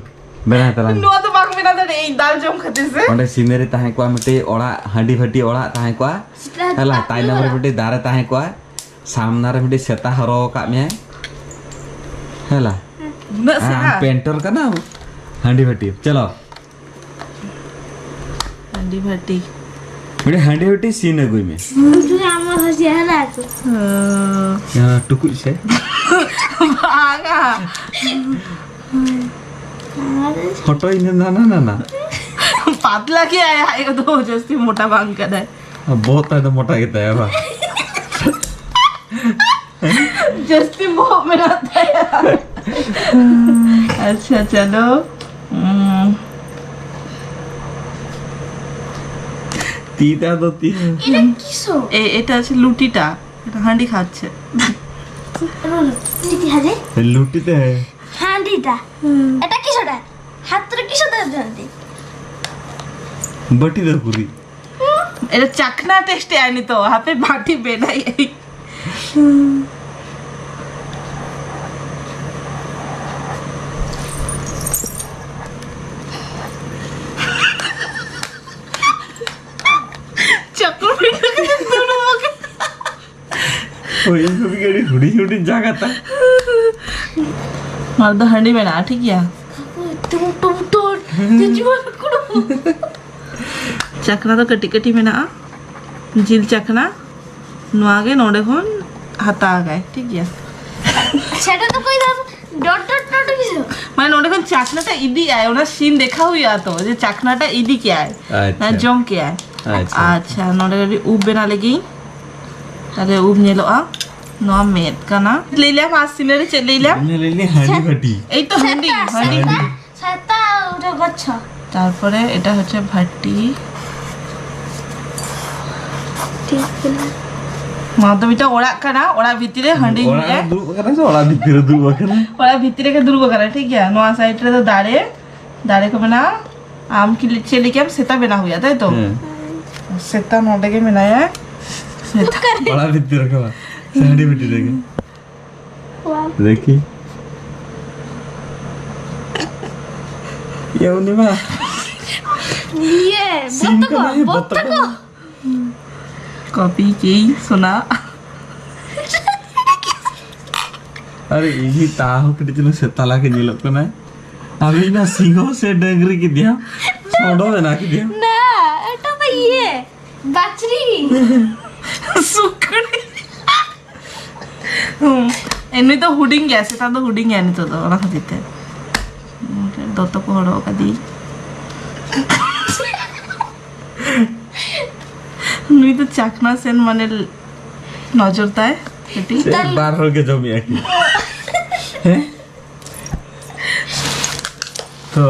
ᱵᱮᱱᱟᱣ ᱛᱟᱞᱟᱝ᱾ ᱱᱚᱣᱟ ᱫᱚ ᱵᱟᱝ ᱵᱮᱱᱟᱣ ᱫᱟᱲᱮᱭᱟᱜᱼᱟ, ᱤᱧ ᱫᱟᱞ ᱡᱚᱢ ᱠᱷᱟᱹᱛᱤᱨ ᱥᱮ᱾ ᱚᱸᱰᱮ ᱥᱤᱱᱟᱹᱨᱤ ᱛᱟᱦᱮᱸ ᱠᱚᱜᱼᱟ, ᱢᱤᱫᱴᱤᱡ ᱚᱲᱟᱜ, ᱦᱟᱺᱰᱤ ᱵᱷᱟᱹᱴᱤ ᱚᱲᱟᱜ ᱛᱟᱦᱮᱸ ᱠᱚᱜᱼᱟ᱾ ᱥᱮᱴᱟ ᱦᱮᱞᱟ, ᱵᱟᱯᱤ ᱛᱟᱭᱱᱚᱢ ᱨᱮ ᱚᱲᱟᱜ᱾ ᱢᱤᱫᱴᱤᱡ ᱫᱟᱨᱮ ᱛᱟᱦᱮᱸ ᱠᱚᱜᱼᱟ, ᱥᱟᱢᱱᱟ ᱨᱮ ᱢᱤᱫᱴᱤᱡ ᱥᱮᱛᱟ ᱦᱚᱨᱚ ᱟᱠᱟᱫ ᱢᱮᱭᱟᱭ᱾ ᱦᱮᱞᱟ᱾ ᱩᱱᱟᱹᱜ ᱥᱮᱬᱟ? ᱟᱢ ᱯᱮᱱᱴᱚᱨ ᱠᱟᱱᱟᱢ? ᱦᱟᱺᱰᱤ ᱵᱷᱟᱹᱴᱤ, ᱪᱚᱞᱚ᱾ ᱦᱟᱺᱰᱤ ᱵᱷᱟᱹᱴᱤ᱾ ᱢᱤᱫᱴᱤᱡ ᱦᱟᱺᱰᱤ ᱵᱷᱟᱹᱴᱤ ᱥᱤᱱ ᱟᱹᱜᱩᱭ ᱢᱮ᱾ ᱩᱱᱠᱩ ᱟᱢᱟᱜ ᱦᱚᱸ ᱪᱮᱦᱨᱟ ᱟᱠᱚ᱾ ᱦᱮᱸ᱾ ᱦᱮᱸ, ᱴᱩᱠᱩᱡ ᱥᱮ? ᱵᱟᱝᱟ᱾ ᱦᱚᱴᱚᱜ ᱤᱧ ᱫᱚ ᱱᱟᱱᱟ ᱱᱟᱱᱟ᱾ ᱯᱟᱛᱞᱟ ᱜᱮᱭᱟᱭ, ᱟᱡ ᱫᱚ ᱡᱟᱹᱥᱛᱤ ᱢᱚᱴᱟ ᱵᱟᱝ ᱠᱟᱱᱟᱭ᱾ ᱵᱚᱦᱚᱜ ᱛᱟᱭ ᱫᱚ ᱢᱚᱴᱟ ᱜᱮᱛᱟᱭᱟ ᱵᱟᱝ? ᱡᱟᱹᱥᱛᱤ ᱵᱚᱦᱚᱜ ᱢᱮᱱᱟᱜ ᱛᱟᱭᱟ᱾ ᱟᱪᱪᱷᱟ, ᱪᱚᱞᱚ᱾ ᱩᱸ᱾ ᱛᱤ ᱛᱮ ᱟᱫᱚ ᱛᱤ᱾ এটা কিসো? এ-, এটা হচ্ছে লুটিটা, এটা হাঁড়ি খাচ্ছে। রুল, লুটি হাতে। লুটি তো হ্যায়। হাঁড়িটা। হুম। এটা কিসোটা? হাতরে কিসোটা ধরতে? বাটি দে পুরি। এটা চাখনা টেস্টে আনি তো, হাতে বাটি বেলাই। ᱪᱚᱠᱞᱮᱴ ᱠᱟᱛᱮ ᱫᱩᱲᱩᱵ ᱟᱠᱟᱱᱟ᱾ ᱦᱳᱭ, ᱤᱧ ᱠᱚ ᱜᱮ ᱟᱹᱰᱤ ᱦᱩᱰᱤᱧ ᱦᱩᱰᱤᱧ ᱡᱟᱭᱜᱟ ᱛᱟᱭ᱾ ᱱᱚᱣᱟ ᱫᱚ ᱦᱟᱺᱰᱤ ᱢᱮᱱᱟᱜᱼᱟ, ᱴᱷᱤᱠ ᱜᱮᱭᱟ? ᱴᱩᱢ ᱴᱩᱢ ᱴᱩᱢ᱾ ᱡᱤᱡᱩᱣᱟᱜ ᱠᱩᱲᱩ᱾ ᱪᱟᱠᱷᱱᱟ ᱫᱚ ᱠᱟᱹᱴᱤᱡ ᱠᱟᱹᱴᱤᱡ ᱢᱮᱱᱟᱜᱼᱟ, ᱡᱤᱞ ᱪᱟᱠᱷᱱᱟ᱾ ᱱᱚᱣᱟ ᱜᱮ ᱱᱚᱰᱮ ᱠᱷᱚᱱ ᱦᱟᱛᱟᱣ ᱜᱟᱭ, ᱴᱷᱤᱠ ᱜᱮᱭᱟ᱾ ᱥᱮᱴᱟ ᱫᱚ ᱠᱚᱭ ᱫᱟ ᱰᱚᱴ ᱰᱚᱴ ᱰᱚᱴ ᱜᱮ᱾ ᱢᱟᱱᱮ ᱱᱚᱰᱮ ᱠᱷᱚᱱ ᱪᱟᱠᱷᱱᱟᱴᱟ ᱤᱫᱤᱜ ᱟᱭ, ᱚᱱᱟ ᱥᱤᱱ ᱫᱮᱠᱷᱟᱣ ᱦᱩᱭᱩᱜᱼᱟ ᱛᱚ, ᱡᱮ ᱪᱟᱠᱷᱱᱟᱴᱟ ᱤᱫᱤ ᱠᱮᱜᱼᱟᱭ, ᱟᱪᱪᱷᱟ᱾ ᱡᱚᱢ ᱠᱮᱜᱼᱟᱭ᱾ ᱟᱪᱪᱷᱟ᱾ ᱟᱪᱪᱷᱟ, ᱱᱚᱰᱮ ᱠᱟᱹᱴᱤᱡ ᱩᱵ ᱵᱮᱱᱟᱣ ᱞᱮᱜᱤᱧ, ᱛᱟᱦᱞᱮ ᱩᱵ ᱧᱮᱞᱚᱜᱼᱟ᱾ ᱱᱚᱣᱟ ᱢᱮᱫ ᱠᱟᱱᱟ᱾ ᱞᱟᱹᱭ ᱞᱮᱭᱟ ᱢᱟ, ᱥᱤᱱᱟᱹᱨᱤ ᱪᱮᱫ ᱞᱟᱹᱭ ᱞᱮᱭᱟ? ᱤᱧ ᱞᱟᱹᱭ ᱞᱮᱭᱟ ᱦᱟᱺᱰᱤ ᱵᱷᱟᱹᱴᱤ᱾ ᱮᱭ ᱛᱚ ᱦᱟᱺᱰᱤ, ᱦᱟᱺᱰᱤ᱾ ᱥᱮᱛᱟ ᱩᱰᱟᱹ ᱜᱚᱪᱷᱚ᱾ ᱛᱟᱨᱯᱚᱨᱮ ᱮᱴᱟ ᱦᱚᱪᱪᱷᱮ ᱵᱷᱟᱴᱤ᱾ ᱴᱷᱤᱠ ᱜᱮᱭᱟ᱾ ᱱᱚᱣᱟ ᱫᱚ ᱢᱤᱫᱴᱟᱝ ᱚᱲᱟᱜ ᱠᱟᱱᱟ, ᱚᱲᱟᱜ ᱵᱷᱤᱛᱤᱨ ᱨᱮ ᱦᱟᱺᱰᱤ ᱚᱲᱟᱜ ᱨᱮ ᱧᱩᱭᱟᱭ᱾ ᱫᱩᱲᱩᱵ ᱟᱠᱟᱱᱟ ᱥᱮ ᱚᱲᱟᱜ ᱵᱷᱤᱛᱤᱨ ᱨᱮ ᱫᱩᱲᱩᱵ ᱟᱠᱟᱱᱟ? ᱚᱲᱟᱜ ᱵᱷᱤᱛᱤᱨ ᱨᱮᱜᱮ ᱫᱩᱲᱩᱵ ᱟᱠᱟᱱᱟ, ᱴᱷᱤᱠ ᱜᱮᱭᱟ᱾ ᱱᱚᱣᱟ ᱥᱟᱭᱤᱰ ᱨᱮᱫᱚ ᱫᱟᱨᱮ, ᱫᱟᱨᱮ ᱠᱚ ᱢᱮᱱᱟᱜᱼᱟ᱾ ᱟᱢ ᱠᱤ ᱪᱮᱫ ᱞᱮᱠᱟᱢ ᱥᱮᱛᱟ ᱵᱮᱱᱟᱣ ᱦᱩᱭᱩᱜᱼᱟ, ᱛᱟᱭ ᱛᱚ? ᱦᱮᱸ᱾ ᱥᱮᱛᱟ ᱱᱚᱰᱮ ᱜᱮ ᱢᱮᱱᱟᱭᱟ᱾ ᱥᱮᱛᱟ᱾ ᱚᱲᱟᱜ ᱵᱷᱤᱛᱤᱨ ᱨᱮᱜᱮ ᱵᱟᱝ? ᱥᱮ ᱦᱟᱺᱰᱤ ᱵᱷᱤᱛᱤᱨ ᱨᱮᱜᱮ? ᱵᱟᱝ᱾ ᱫᱮᱠᱷᱤ᱾ ᱤᱭᱟᱹ ᱩᱱᱤ ᱢᱟ ᱤᱭᱟᱹ, ᱥᱤᱢ ᱵᱚᱛ ᱛᱟᱠᱚ, ᱠᱟᱱᱟᱭ, ᱵᱚᱛ ᱵᱚᱛ ᱛᱟᱠᱚ᱾ ᱛᱟᱠᱚ᱾ ᱠᱚᱯᱤ ᱠᱤ ᱥᱳᱱᱟ᱾ ᱟᱨᱮ ᱤᱧ ᱛᱟᱦᱚᱸ ᱠᱟᱹᱴᱤᱡ ᱪᱩᱞᱩᱝ ᱥᱮᱛᱟ ᱞᱮᱠᱟ ᱧᱮᱞᱚᱜ ᱠᱟᱱᱟᱭ᱾ ᱟᱢᱤᱡ ᱢᱟ ᱥᱤᱝᱦᱚ ᱥᱮ ᱰᱟᱝᱨᱤ ᱠᱮᱫᱮᱭᱟᱢ, ᱥᱚᱰᱚ ᱵᱮᱱᱟᱣ ᱠᱮᱫᱮᱭᱟᱢ᱾ ᱱᱟ, ᱮᱴᱟ ᱫᱚ ᱤᱭᱟᱹ, ᱵᱟᱪᱨᱤ᱾ ᱥᱩᱠᱨᱤ᱾ ᱦᱩᱸ, ᱮ, ᱱᱩᱭ ᱫᱚ ᱦᱩᱰᱤᱧ ᱜᱮᱭᱟ, ᱥᱮᱛᱟ ᱫᱚ ᱦᱩᱰᱤᱧ ᱜᱮᱭᱟ ᱱᱤᱛᱚᱜ ᱫᱚ, ᱚᱱᱟ ᱠᱷᱟᱹᱛᱤᱨ ᱛᱮ᱾ ᱫᱚᱛᱚ ᱠᱚ ᱦᱚᱨᱚᱜ ᱟᱠᱟᱫᱤᱧ᱾ ᱱᱩᱭ ᱫᱚ ᱪᱟᱠᱷᱱᱟ ᱥᱮᱱ ᱢᱟᱱᱮ ᱱᱚᱡᱚᱨ ᱛᱟᱭ ᱠᱟᱹᱴᱤᱡ᱾ ᱥᱮ ᱵᱟᱨ ᱦᱚᱲ ᱜᱮ ᱡᱚᱢᱮᱜᱼᱟ ᱠᱤᱱ᱾ ᱦᱮᱸ? ᱛᱚ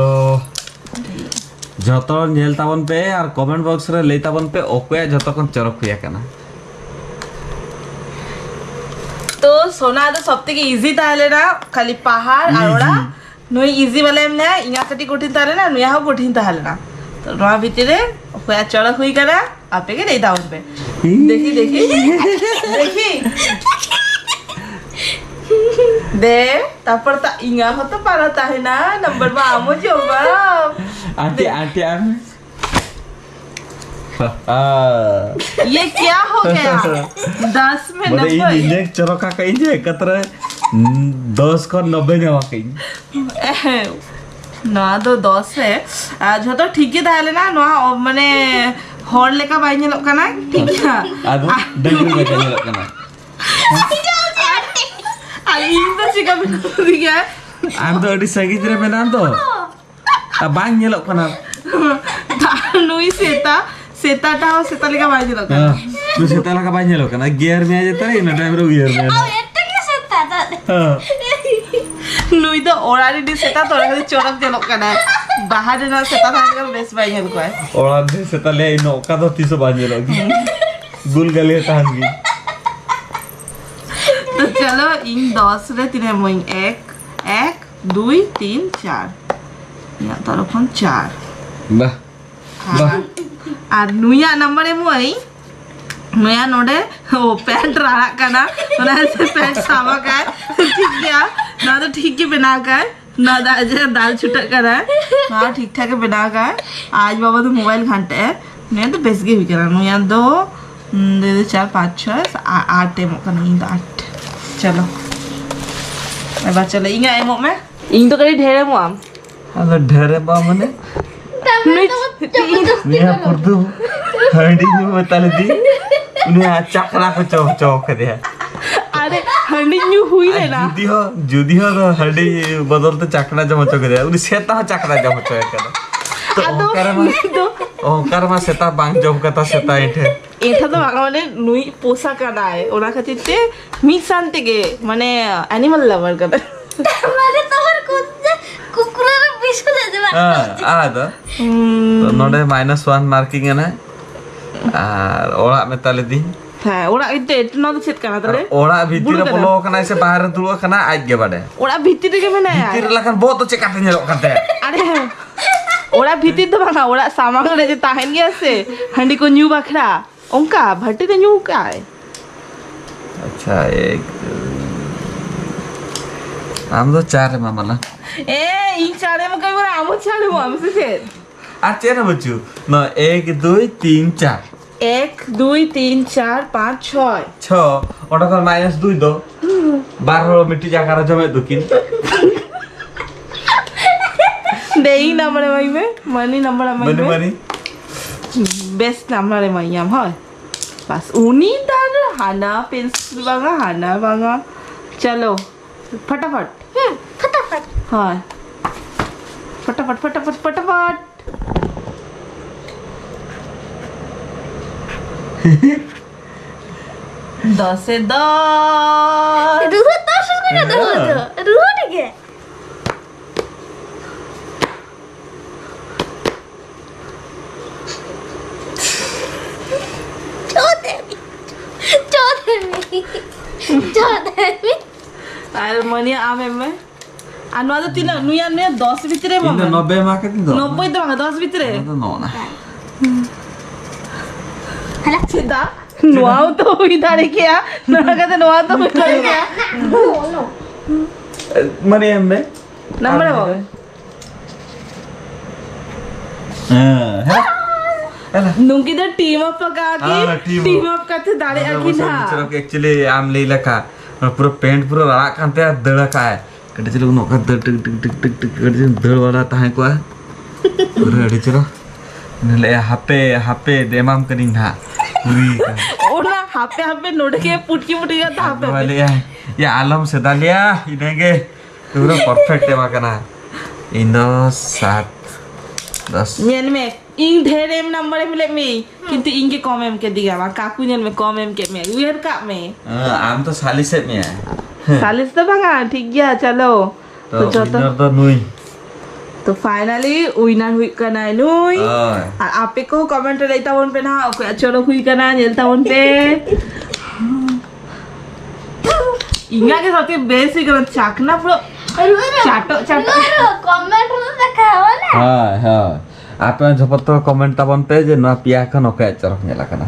ᱡᱚᱛᱚ ᱧᱮᱞ ᱛᱟᱵᱚᱱ ᱯᱮ ᱟᱨ comment box ᱨᱮ ᱞᱟᱹᱭ ᱛᱟᱵᱚᱱ ᱯᱮ ᱚᱠᱚᱭᱟᱜ ᱡᱚᱛᱚ ᱠᱷᱚᱱ ᱪᱚᱨᱚᱠ ᱦᱩᱭ ᱟᱠᱟᱱᱟ᱾ ᱛᱚ ᱥᱳᱱᱟ ᱫᱚ ᱥᱚᱵ ᱛᱷᱮᱠᱮ ᱤᱡᱤ ᱛᱟᱦᱮᱸ ᱞᱮᱱᱟ, ᱠᱷᱟᱹᱞᱤ ᱯᱟᱦᱟᱲ ᱟᱨ ᱤᱡᱤ᱾ ᱚᱲᱟᱜ᱾ ᱱᱩᱭ ᱤᱡᱤ ᱵᱟᱞᱟ ᱮᱢ ᱞᱮᱭᱟ, ᱤᱧᱟᱹᱜ ᱠᱟᱹᱴᱤᱡ ᱠᱚᱴᱷᱤᱱ ᱛᱟᱦᱮᱸ ᱞᱮᱱᱟ, ᱱᱩᱭᱟᱜ ᱦᱚᱸ ᱠᱚᱴᱷᱤᱱ ᱛᱟᱦᱮᱸ ᱞᱮᱱᱟ᱾ ᱛᱚ ᱱᱚᱣᱟ ᱵᱷᱤᱛᱤᱨ ᱨᱮ ᱚᱠᱚᱭᱟᱜ ᱪᱚᱨᱚᱠ ᱦᱩᱭ ᱠᱟᱱᱟ, ᱟᱯᱮ ᱜᱮ ᱞᱟᱹᱭ ᱛᱟᱵᱚᱱ ᱯᱮ᱾ ᱤ᱾ ᱫᱮᱠᱷᱤ, ᱫᱮᱠᱷᱤ, ᱫᱮᱠᱷᱤ᱾ ᱫᱮ, ᱛᱟᱨᱯᱚᱨ ᱛᱟ ᱤᱧᱟᱹᱜ ᱦᱚᱸᱛᱚ ᱯᱟᱨᱟ ᱛᱟᱦᱮᱱᱟ, ᱱᱟᱢᱵᱟᱨ ᱢᱟ ᱟᱢ ᱦᱚᱸ ᱡᱚᱢᱟᱢ᱾ ᱟᱱᱴᱤ, ᱫᱮ᱾ ᱟᱱᱴᱤ, ᱟᱢ᱾ ᱦᱟ᱾ ये क्या हो गया? दस में ᱢᱟᱱᱮ ᱤᱧ नब्बे। ᱤᱧᱟᱹᱜ ᱪᱚᱨᱚᱠ ᱟᱠᱟᱫ ᱤᱧ ᱡᱮ ᱮᱠᱟᱛᱨᱮ, ᱩᱸ, ᱫᱚᱥ ᱠᱷᱚᱱ ᱱᱚᱵᱵᱳᱭ ᱧᱟᱢ ᱟᱠᱟᱫ ᱤᱧ᱾ ᱮᱦᱮᱸ᱾ ᱱᱚᱣᱟ ᱫᱚ ᱫᱚᱥ ᱨᱮ᱾ ᱟᱨ ᱡᱷᱚᱛᱚ ᱴᱷᱤᱠ ᱜᱮ ᱛᱟᱦᱮᱸ ᱞᱮᱱᱟ᱾ ᱱᱚᱣᱟ ᱚ-, ᱢᱟᱱᱮ ᱦᱚᱲ ᱞᱮᱠᱟ ᱵᱟᱭ ᱧᱮᱞᱚᱜ ᱠᱟᱱᱟ, ᱴᱷᱤᱠ ᱜᱮᱭᱟ? ᱟᱫᱚ ᱰᱟᱹᱝᱨᱤ ᱞᱮᱠᱟ ᱧᱮᱞᱚᱜ ᱠᱟᱱᱟ᱾ ᱟᱨ ᱤᱧ ᱫᱚ ᱪᱮᱠᱟ ᱵᱮᱱᱟᱣ ᱠᱮᱫᱤᱧᱟ? ᱟᱢ ᱫᱚ ᱟᱹᱰᱤ ᱥᱟᱺᱜᱤᱧ ᱨᱮ ᱢᱮᱱᱟᱢ ᱫᱚ᱾ ᱟᱨ ᱵᱟᱝ ᱧᱮᱞᱚᱜ ᱠᱟᱱᱟ᱾ ᱟᱨ ᱱᱩᱭ ᱥᱮᱛᱟ, ᱥᱮᱛᱟ ᱴᱟᱜ ᱦᱚᱸ ᱥᱮᱛᱟ ᱞᱮᱠᱟ ᱵᱟᱭ ᱧᱮᱞᱚᱜ ᱠᱟᱱᱟ᱾ ᱦᱮᱸ, ᱱᱩᱭ ᱥᱮᱛᱟ ᱞᱮᱠᱟ ᱵᱟᱭ ᱧᱮᱞᱚᱜ ᱠᱟᱱᱟ᱾ ᱜᱮᱨ ᱢᱮᱭᱟ ᱡᱮ ᱛᱟᱨᱮ, ᱤᱱᱟᱹ time ᱨᱮ ᱩᱭᱦᱟᱹᱨ ᱢᱮᱭᱟ᱾ ᱟᱢ ᱮᱴᱟᱜ ᱜᱮ ᱥᱮᱛᱟ ᱫᱚ᱾ ᱦᱮᱸ᱾ ᱱᱩᱭ ᱫᱚ ᱚᱲᱟᱜ ᱨᱤᱱᱤᱡ ᱥᱮᱛᱟ ᱛᱚ, ᱚᱱᱟ ᱠᱷᱟᱹᱛᱤᱨ ᱪᱚᱨᱚᱠ ᱧᱮᱞᱚᱜ ᱠᱟᱱᱟᱭ᱾ ᱵᱟᱦᱟ ᱨᱮᱱᱟᱜ ᱥᱮᱛᱟ ᱛᱟᱦᱮᱸ ᱞᱮᱱᱠᱷᱟᱱ ᱵᱮᱥ ᱵᱟᱭ ᱧᱮᱞ ᱠᱚᱣᱟᱭ᱾ ᱚᱲᱟᱜ ᱨᱤᱱᱤᱡ ᱥᱮᱛᱟ ᱞᱟᱹᱭᱟ, ᱤᱧ ᱫᱚ ᱚᱠᱟ ᱫᱚ ᱛᱤᱥ ᱦᱚᱸ ᱵᱟᱭ ᱧᱮᱞᱚᱜ ᱜᱮ᱾ ᱜᱩᱞ ᱜᱟᱹᱞᱤ ᱛᱟᱦᱮᱱ ᱜᱮ᱾ ᱛᱚ ᱪᱚᱞᱚ, ᱤᱧ ᱫᱚᱥ ᱨᱮ ᱛᱤᱱᱟᱹᱜ ᱮᱢᱟᱹᱧ? ᱮᱠ, ᱮᱠ, ᱫᱩᱭ, ᱛᱤᱱ, ᱪᱟᱨ᱾ ᱤᱧᱟᱹᱜ ᱛᱚᱨᱚᱯ ᱠᱷᱚᱱ ᱪᱟᱨ᱾ ᱵᱟᱦ, ᱵᱟᱦ᱾ ᱟᱨ, ᱟᱨ ᱱᱩᱭᱟᱜ ᱱᱟᱢᱵᱟᱨ ᱮᱢᱚᱜ ᱟᱹᱧ᱾ ᱱᱩᱭᱟᱜ ᱱᱚᱰᱮ, ᱳ, ᱯᱮᱱᱴ ᱨᱟᱲᱟᱜ ᱠᱟᱱᱟ, ᱚᱱᱟ ᱠᱷᱟᱹᱛᱤᱨ ᱯᱮᱱᱴ ᱥᱟᱵ ᱟᱠᱟᱭ᱾ ᱴᱷᱤᱠ ᱜᱮᱭᱟ, ᱱᱚᱣᱟ ᱫᱚ ᱴᱷᱤᱠ ᱜᱮ ᱵᱮᱱᱟᱣ ᱠᱟᱭ᱾ ᱱᱚᱣᱟ ᱫᱚ ᱟᱡ ᱡᱟᱦᱟᱸ ᱫᱟᱞ ᱪᱷᱩᱴᱟᱹᱜ ᱠᱟᱱᱟᱭ, ᱱᱚᱣᱟ ᱴᱷᱤᱠ ᱴᱷᱟᱠ ᱮ ᱵᱮᱱᱟᱣ ᱠᱟᱭ᱾ ᱟᱡ ᱵᱟᱵᱟ ᱫᱚ ᱢᱳᱵᱟᱭᱤᱞ ᱜᱷᱟᱱᱴᱟᱜ ᱟᱭ᱾ ᱱᱩᱭᱟᱜ ᱫᱚ ᱵᱮᱥ ᱜᱮ ᱦᱩᱭ ᱠᱟᱱᱟ᱾ ᱱᱩᱭᱟᱜ ᱫᱚ, ᱩᱸ, ᱫᱩᱭ ᱫᱚ ᱪᱟᱨ, ᱯᱟᱸᱪ, ᱪᱷᱚᱭ, ᱥᱟ-, ᱟ-, ᱟᱴ ᱮ ᱮᱢᱚᱜ ᱠᱟᱱᱟ, ᱤᱧ ᱫᱚ ᱟᱴ᱾ ᱪᱚᱞᱚ, ᱮᱵᱟᱨ ᱪᱚᱞᱚ, ᱤᱧᱟᱜ ᱮᱢᱚᱜ ᱢᱮ᱾ ᱤᱧ ᱫᱚ ᱠᱟᱹᱴᱤᱡ ᱰᱷᱮᱨ ᱮᱢᱚᱜ ᱟᱢ᱾ ᱟᱫᱚ ᱰᱷᱮᱨ ᱮᱢᱚᱜ ᱟᱢ ᱢᱟᱱᱮ? ᱱᱩᱭ ᱱᱤᱭᱟᱹ ᱯᱩᱨᱫᱩ ᱦᱟᱺᱰᱤ ᱧᱩ ᱢᱮᱛᱟ ᱞᱮᱫᱮ, ᱩᱱᱤ ᱪᱟᱠᱨᱟ ᱠᱚ ᱪᱚ ᱦᱚᱪᱚ ᱠᱟᱫᱮᱭᱟ᱾ ᱟᱨᱮ, ᱦᱟᱺᱰᱤ ᱧᱩ ᱦᱩᱭ ᱟᱨ ᱞᱮᱱᱟ᱾ ᱡᱩᱫᱤ ᱦᱚᱸ, ᱡᱩᱫᱤ ᱦᱚᱸ ᱦᱟᱺᱰᱤ ᱵᱚᱫᱚᱞ ᱛᱮ ᱪᱟᱠᱨᱟ ᱡᱚᱢ ᱦᱚᱪᱚ ᱠᱮᱫᱮᱭᱟ, ᱩᱱᱤ ᱥᱮᱛᱟ ᱦᱚᱸ ᱪᱟᱠᱨᱟ ᱡᱚᱢ ᱦᱚᱪᱚᱭᱮ ᱠᱟᱱᱟ᱾ ᱛᱚ ᱟᱫᱚ ᱚᱱᱠᱟ ᱨᱮᱢᱟ, ᱱᱩᱭ ᱫᱚ ᱚᱱᱠᱟ ᱨᱮᱢᱟ ᱥᱮᱛᱟ ᱵᱟᱝ ᱡᱚᱢ ᱠᱟᱛᱟ ᱥᱮᱛᱟ ᱮᱴᱷᱮ᱾ ᱮᱴᱷᱮ ᱫᱚ ᱵᱟᱝ, ᱢᱟᱱᱮ ᱱᱩᱭ ᱯᱚᱥᱟ ᱠᱟᱱᱟᱭ, ᱚᱱᱟ ᱠᱷᱟᱹᱛᱤᱨ ᱛᱮ ᱢᱤᱫ ᱥᱟᱶ ᱛᱮᱜᱮ, ᱢᱟᱱᱮ animal lover ᱠᱟᱱᱟᱭ᱾ ᱢᱟᱱᱮ ᱛᱚᱢᱟᱨ ᱠᱩᱛᱛᱟ ᱠᱩᱠᱩᱨ ᱨᱮ ᱵᱤᱥ ᱠᱚ ᱫᱮ ᱫᱮ ᱵᱟ᱾ ᱦᱮᱸ, ᱟᱫᱚ ᱦᱩᱸ᱾ ᱛᱚ ᱱᱚᱰᱮ minus one marking ᱮᱱᱟ᱾ ᱟᱨ ᱚᱲᱟᱜ ᱢᱮᱛᱟ ᱞᱮᱫᱤᱧ᱾ ᱦᱮᱸ, ᱚᱲᱟᱜ ᱤᱧ ᱛᱮ, ᱱᱚᱣᱟ ᱫᱚ ᱪᱮᱫ ᱠᱟᱱᱟ ᱛᱟᱦᱞᱮ? ᱚᱲᱟᱜ ᱵᱷᱤᱛᱤᱨ ᱵᱩᱨᱩ ᱨᱮ ᱠᱟᱱᱟ? ᱵᱚᱞᱚ ᱟᱠᱟᱱᱟᱭ ᱥᱮ ᱵᱟᱦᱨᱮ ᱨᱮ ᱫᱩᱲᱩᱵ ᱟᱠᱟᱱᱟ, ᱟᱡ ᱜᱮ ᱵᱟᱰᱟᱭ᱾ ᱚᱲᱟᱜ ᱵᱷᱤᱛᱤᱨ ᱨᱮᱜᱮ ᱢᱮᱱᱟᱭᱟ᱾ ᱵᱷᱤᱛᱤᱨ ᱨᱮ ᱞᱮᱠᱷᱟᱱ ᱵᱚᱦᱚᱜ ᱫᱚ ᱪᱮᱠᱟᱛᱮ ᱧᱮᱞᱚᱜ ᱠᱟᱱ ᱛᱟᱭᱟ? ᱟᱨᱮ, ᱚᱲᱟᱜ ᱵᱷᱤᱛᱤᱨ ᱫᱚ ᱵᱟᱝᱟ, ᱚᱲᱟᱜ ᱥᱟᱢᱟᱝ ᱨᱮ ᱡᱮ ᱛᱟᱦᱮᱱ ᱜᱮᱭᱟ ᱥᱮ, ᱦᱟᱺᱰᱤ ᱠᱚ ᱧᱩ ᱵᱟᱠᱷᱨᱟ, ᱚᱱᱠᱟ ᱵᱷᱟᱹᱴᱤ ᱨᱮ ᱧᱩ ᱠᱟᱜᱼᱟᱭ᱾ ᱟᱪᱪᱷᱟ, ᱮᱠ, ᱟᱢ ᱫᱚ ᱪᱟᱨ ᱮᱢᱟ ᱢᱟᱞᱟ᱾ ᱮ, ᱤᱧ ᱪᱟᱨ ᱮᱢ ᱠᱟᱹᱧ ᱵᱚᱞᱮ, ᱟᱢ ᱦᱚᱸ ᱪᱟᱨ ᱮᱢᱚᱜ ᱟᱢ ᱥᱮ ᱪᱮᱫ? ᱟᱨ ᱪᱮᱫ ᱦᱚᱸ ᱵᱟᱹᱪᱩᱜ᱾ ᱱᱚᱣᱟ ᱮᱠ, ᱫᱩᱭ, ᱛᱤᱱ, ᱪᱟᱨ᱾ ᱮᱠ, ᱫᱩᱭ, ᱛᱤᱱ, ᱪᱟᱨ, ᱯᱟᱸᱪ, ᱪᱷᱚᱭ᱾ ᱪᱷᱚ, ᱚᱸᱰᱮ ᱠᱷᱚᱱ minus ᱫᱩᱭ ᱫᱚ? ᱵᱟᱨ ᱦᱚᱲ ᱢᱤᱫᱴᱤᱡ ᱡᱟᱭᱜᱟ ᱨᱮ ᱡᱚᱢᱮᱫ ᱫᱚᱠᱤᱱ᱾ ᱛᱮ ᱤᱧ ᱱᱟᱢᱵᱟᱨ ᱮᱢᱟᱹᱧ ᱢᱮ, ᱢᱟᱹᱱᱤ ᱱᱟᱢᱵᱟᱨ ᱮᱢᱟᱹᱧ ᱢᱟᱹᱱᱤ, ᱢᱮ᱾ ᱢᱟᱹᱱᱤ᱾ ᱵᱮᱥ ᱱᱟᱢᱵᱟᱨ ᱮᱢᱟᱹᱧᱟᱢ, ᱦᱳᱭ᱾ ᱵᱟᱥ, ᱩᱱᱤ ᱫᱚ ᱟᱨ ᱦᱟᱱᱟ ᱯᱮᱱᱥᱤᱞ ᱵᱟᱝᱟ, ᱦᱟᱱᱟ ᱵᱟᱝᱟ᱾ ᱪᱚᱞᱚ, ᱯᱷᱟᱴᱟᱯᱷᱟᱴ᱾ ᱦᱩᱸ, ᱯᱷᱟᱴᱟᱯᱷᱟᱴ᱾ ᱦᱳᱭ᱾ ᱯᱷᱟᱴᱟᱯᱷᱟᱴ, ᱯᱷᱟᱴᱟᱯᱷᱟᱴ, ᱯᱷᱟᱴᱟᱯᱷᱟᱴ᱾ ᱫᱚᱥᱮ ᱫᱚᱥ᱾ ᱨᱩᱦᱩ ᱫᱚᱥ ᱢᱮᱱᱟᱜ ᱫᱚ, ᱦᱮᱸ᱾ ᱨᱩᱦᱩ ᱨᱮᱜᱮ᱾ ᱪᱚ ᱫᱮᱵᱤ, ᱪᱚ ᱫᱮᱵᱤ, ᱪᱚ ᱫᱮᱵᱤ᱾ ᱟᱨ ᱢᱟᱹᱱᱤᱭᱟ ᱟᱢ ᱮᱢ ᱢᱮ᱾ ᱟᱨ ᱱᱚᱣᱟ ᱫᱚ ᱛᱤᱱᱟᱹᱜ? ᱱᱩᱭᱟᱜ, ᱱᱩᱭᱟᱜ ᱫᱚᱥ ᱵᱷᱤᱛᱨᱤ ᱨᱮ ᱤᱧ ᱫᱚ ᱮᱢᱟᱢᱟ᱾ ᱱᱚᱵᱵᱳᱭ ᱮᱢᱟ ᱠᱟᱹᱫᱤᱧ ᱫᱚ᱾ ᱱᱚᱵᱵᱳᱭ ᱫᱚ ᱵᱟᱝᱟ, ᱫᱚᱥ ᱵᱷᱤᱛᱨᱤ ᱨᱮ᱾ ᱚᱱᱟ ᱫᱚ ᱱᱚᱜᱼᱚ ᱱᱟ᱾ ᱪᱮᱫᱟᱜ? ᱱᱚᱣᱟ ᱦᱚᱸ ᱛᱚ ᱦᱩᱭ ᱫᱟᱲᱮ ᱠᱮᱭᱟ, ᱱᱚᱣᱟ ᱠᱟᱛᱮ ᱱᱚᱣᱟ ᱛᱚ ᱦᱩᱭ ᱫᱟᱲᱮ ᱠᱮᱭᱟ᱾ ᱢᱟᱱᱮ ᱮᱢ ᱢᱮ᱾ ᱱᱟᱢᱵᱟᱨ ᱟᱨ ᱮᱢ᱾ ᱦᱮᱸ, ᱦᱮᱸ᱾ ᱱᱩᱝᱠᱤᱱ ᱫᱚ ᱴᱤᱢ ᱟᱯ ᱟᱠᱟᱫ ᱠᱤᱱ᱾ ᱦᱮᱸ, ᱴᱤᱢ ᱟᱯ᱾ ᱴᱤᱢ ᱟᱯ ᱠᱟᱛᱮ ᱫᱟᱲᱮᱭᱟᱜᱼᱟ ᱠᱤᱱ ᱦᱟᱸᱜ᱾ ᱮᱠᱪᱩᱭᱮᱞᱤ ᱟᱢ ᱞᱟᱹᱭ ᱞᱮᱠᱟ, ᱯᱩᱨᱟᱹ ᱯᱮᱱᱴ ᱯᱩᱨᱟᱹ ᱨᱟᱲᱟᱜ ᱠᱟᱱ ᱛᱟᱭᱟ, ᱫᱟᱹᱲ ᱟᱠᱟᱜᱼᱟᱭ᱾ ᱠᱟᱹᱴᱤᱡ ᱪᱩᱞᱩᱝ ᱱᱚᱝᱠᱟ ᱫᱟᱹᱲ ᱴᱤᱠ ᱴᱤᱠ ᱴᱤᱠ ᱴᱤᱠ ᱴᱤᱠ, ᱠᱟᱹᱴᱤᱡ ᱪᱩᱞᱩᱝ ᱫᱟᱹᱲ ᱵᱟᱲᱟ ᱛᱟᱦᱮᱸ ᱠᱚᱜᱼᱟ᱾ ᱯᱩᱨᱟᱹ ᱟᱹᱰᱤ ᱪᱮᱦᱨᱟ᱾ ᱞᱟᱹᱭᱟ, "ᱦᱟᱯᱮ, ᱦᱟᱯᱮ, ᱮᱢᱟᱢ ᱠᱟᱹᱱᱟᱹᱧ ᱱᱟᱦᱟᱜ᱾" ᱦᱩᱭ ᱠᱟᱱᱟ᱾ ᱚᱱᱟ ᱦᱟᱯᱮ, ᱦᱟᱯᱮ, ᱱᱚᱰᱮ ᱜᱮ ᱯᱩᱴᱠᱤ, ᱯᱩᱴᱠᱤ ᱠᱟᱛᱮ ᱦᱟᱯᱮ, ᱱᱚᱣᱟ ᱦᱟᱯᱮ᱾ ᱞᱟᱹᱭᱟ, "ᱭᱟ, ᱟᱞᱚᱢ ᱥᱮᱫᱟ ᱞᱮᱭᱟ, ᱤᱱᱟᱹᱜᱮ ᱯᱩᱨᱟᱹ ᱯᱟᱨᱯᱷᱮᱠᱴ ᱮᱢᱟ ᱠᱟᱱᱟ᱾" ᱤᱧ ᱫᱚ ᱥᱟᱛ, ᱫᱚᱥ᱾ ᱧᱮᱞ ᱢᱮ, ᱤᱧ ᱰᱷᱮᱨ ᱮᱢ ᱱᱟᱢᱵᱟᱨ ᱮᱢ ᱞᱮᱫ ᱢᱮ, ᱠᱤᱱᱛᱩ ᱤᱧ ᱜᱮ ᱠᱚᱢ ᱮᱢ ᱠᱮᱫᱤᱧᱟ᱾ ᱵᱟᱝ, ᱠᱟᱠᱩ ᱧᱮᱞ ᱢᱮ, ᱠᱚᱢ ᱮᱢ ᱠᱮᱫ ᱢᱮ, ᱩᱭᱦᱟᱹᱨ ᱠᱟᱜ ᱢᱮ᱾ ᱦᱮᱸ, ᱟᱢ ᱫᱚ ᱥᱟᱞᱤᱥ ᱮᱫ ᱢᱮᱭᱟ᱾ ᱥᱟᱞᱤᱥ ᱫᱚ ᱵᱟᱝᱟ, ᱴᱷᱤᱠ ᱜᱮᱭᱟ, ᱪᱚᱞᱚ᱾ ᱛᱚ, ᱛᱚ ᱡᱚᱛᱚ ᱩᱭᱱᱟᱨ ᱫᱚ ᱱᱩᱭ᱾ ᱛᱚ, ᱯᱷᱟᱭᱱᱟᱞᱤ ᱩᱭᱱᱟᱨ ᱦᱩᱭᱩᱜ ᱠᱟᱱᱟᱭ ᱱᱩᱭ᱾ ᱦᱳᱭ᱾ ᱟᱨ ᱟᱯᱮ ᱠᱚ ᱠᱚᱢᱮᱱᱴ ᱨᱮ ᱞᱟᱹᱭ ᱛᱟᱵᱚᱱ ᱯᱮ ᱱᱟᱦᱟᱜ, ᱚᱠᱚᱭᱟᱜ ᱪᱚᱨᱚᱠ ᱦᱩᱭ ᱠᱟᱱᱟ, ᱧᱮᱞ ᱛᱟᱵᱚᱱ ᱯᱮ᱾ ᱤᱧᱟᱹᱜ ᱜᱮ ᱥᱚᱛᱤ ᱵᱮᱥ ᱦᱩᱭ ᱠᱟᱱᱟ, ᱪᱟᱠᱱᱟ ᱯᱩᱨᱟᱹ ᱪᱟᱴᱚᱜ, ᱪᱟᱴᱚᱜ᱾ ᱠᱚᱢᱮᱱᱴ ᱨᱮ ᱫᱮᱠᱷᱟᱣ ᱵᱚᱞᱮ᱾ ᱦᱳᱭ, ᱦᱳᱭ᱾ ᱟᱯᱮ ᱦᱚᱸ ᱡᱷᱚᱛᱚ ᱠᱚᱢᱮᱱᱴ ᱛᱟᱵᱚᱱ ᱯᱮ ᱡᱮ ᱱᱚᱣᱟ ᱯᱮᱭᱟ ᱠᱷᱚᱱ ᱚᱠᱚᱭᱟᱜ ᱪᱚᱨᱚᱠ ᱧᱮᱞ ᱟᱠᱟᱱᱟ᱾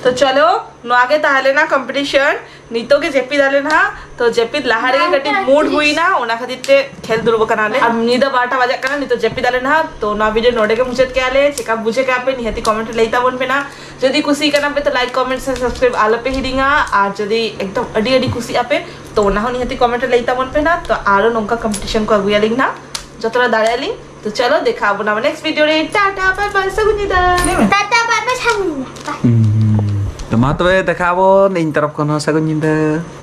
ᱛᱚ ᱪᱚᱞᱚ, ᱱᱚᱣᱟ ᱜᱮ ᱛᱟᱦᱮᱸ ᱞᱮᱱᱟ ᱠᱚᱢᱯᱤᱴᱤᱥᱚᱱ᱾ ᱱᱤᱛᱚᱜ ᱜᱮ ᱡᱟᱹᱯᱤᱫ ᱟᱞᱮ ᱱᱟᱦᱟᱜ᱾ ᱛᱚ ᱡᱟᱹᱯᱤᱫ ᱞᱟᱦᱟ ᱨᱮᱜᱮ ᱠᱟᱹᱴᱤᱡ ᱢᱩᱰ ᱦᱩᱭᱱᱟ, ᱚᱱᱟ ᱠᱷᱟᱹᱛᱤᱨ ᱛᱮ ᱠᱷᱮᱞ ᱫᱩᱲᱩᱵ ᱟᱠᱟᱱᱟᱞᱮ᱾ ᱟᱨ ᱧᱤᱫᱟᱹ ᱵᱟᱨᱚᱴᱟ ᱵᱟᱡᱟᱜ ᱠᱟᱱᱟ᱾ ᱱᱤᱛᱚᱜ ᱡᱟᱹᱯᱤᱫ ᱟᱞᱮ ᱱᱟᱦᱟᱜ᱾ ᱛᱚ ᱱᱚᱣᱟ ᱵᱷᱤᱰᱤᱭᱳ ᱱᱚᱰᱮ ᱜᱮ ᱢᱩᱪᱟᱹᱫ ᱠᱮᱜᱼᱟ ᱞᱮ᱾ ᱪᱮᱠᱟ ᱵᱩᱡᱷᱟᱹᱣ ᱠᱮᱜᱼᱟ ᱯᱮ ᱱᱤᱦᱟᱹᱛᱤ ᱠᱚᱢᱮᱱᱴ ᱨᱮ ᱞᱟᱹᱭ ᱛᱟᱵᱚᱱ ᱯᱮ ᱱᱟᱦᱟᱜ᱾ ᱡᱩᱫᱤ ᱠᱩᱥᱤ ᱠᱟᱱᱟ ᱯᱮ ᱛᱚ ᱞᱟᱭᱤᱠ, ᱠᱚᱢᱮᱱᱴ ᱥᱮ ᱥᱟᱵᱥᱠᱨᱟᱭᱤᱵ ᱟᱞᱚ ᱯᱮ ᱦᱤᱲᱤᱧᱟ᱾ ᱟᱨ ᱡᱩᱫᱤ ᱮᱠᱫᱚᱢ ᱟᱹᱰᱤ ᱟᱹᱰᱤ ᱠᱩᱥᱤᱜ ᱟᱯᱮ ᱛᱚ ᱚᱱᱟ ᱦᱚᱸ ᱱᱤᱦᱟᱹᱛᱤ ᱠᱚᱢᱮᱱᱴ ᱨᱮ ᱞᱟᱹᱭ ᱛᱟᱵᱚᱱ ᱯᱮ ᱱᱟᱦᱟᱜ᱾ ᱛᱚ ᱟᱨᱚ ᱱᱚᱝᱠᱟ ᱠᱚᱢᱯᱤᱴᱤᱥᱚᱱ ᱠᱚ ᱟᱹᱜᱩᱭᱟᱞᱤᱧ ᱱᱟᱦᱟᱜ ᱡᱚᱛᱚᱴᱟ ᱫᱟᱲᱮᱭᱟᱜᱼᱟ ᱞᱤᱧ᱾ ᱛᱚ ᱪᱚᱞᱚ ᱫᱮᱠᱷᱟ ᱟᱵᱚᱱ ᱟᱵᱟᱨ ᱱᱮᱠᱥᱴ ᱵᱷᱤᱰᱤᱭᱳ ᱨᱮ᱾ ᱴᱟᱴᱟ, ᱵᱟᱭ ᱵᱟᱭ, ᱥᱟᱹᱜᱩᱱ ᱧᱤᱫᱟᱹ᱾ ᱴᱟᱴᱟ, ᱵᱟᱭ ᱵᱟᱭ, ᱥᱟᱹᱜᱩᱱ ᱧᱤᱫᱟᱹ᱾ ᱵᱟᱭ᱾ ᱦᱩᱸ᱾ ᱛᱚ ᱢᱟ ᱛᱚᱵᱮ ᱫᱮᱠᱷᱟ ᱟᱵᱚᱱ, ᱤᱧ ᱛᱚᱨᱚᱯ ᱠᱷᱚᱱ ᱦᱚᱸ ᱥᱟᱹᱜᱩᱱ ᱧᱤᱫᱟᱹ᱾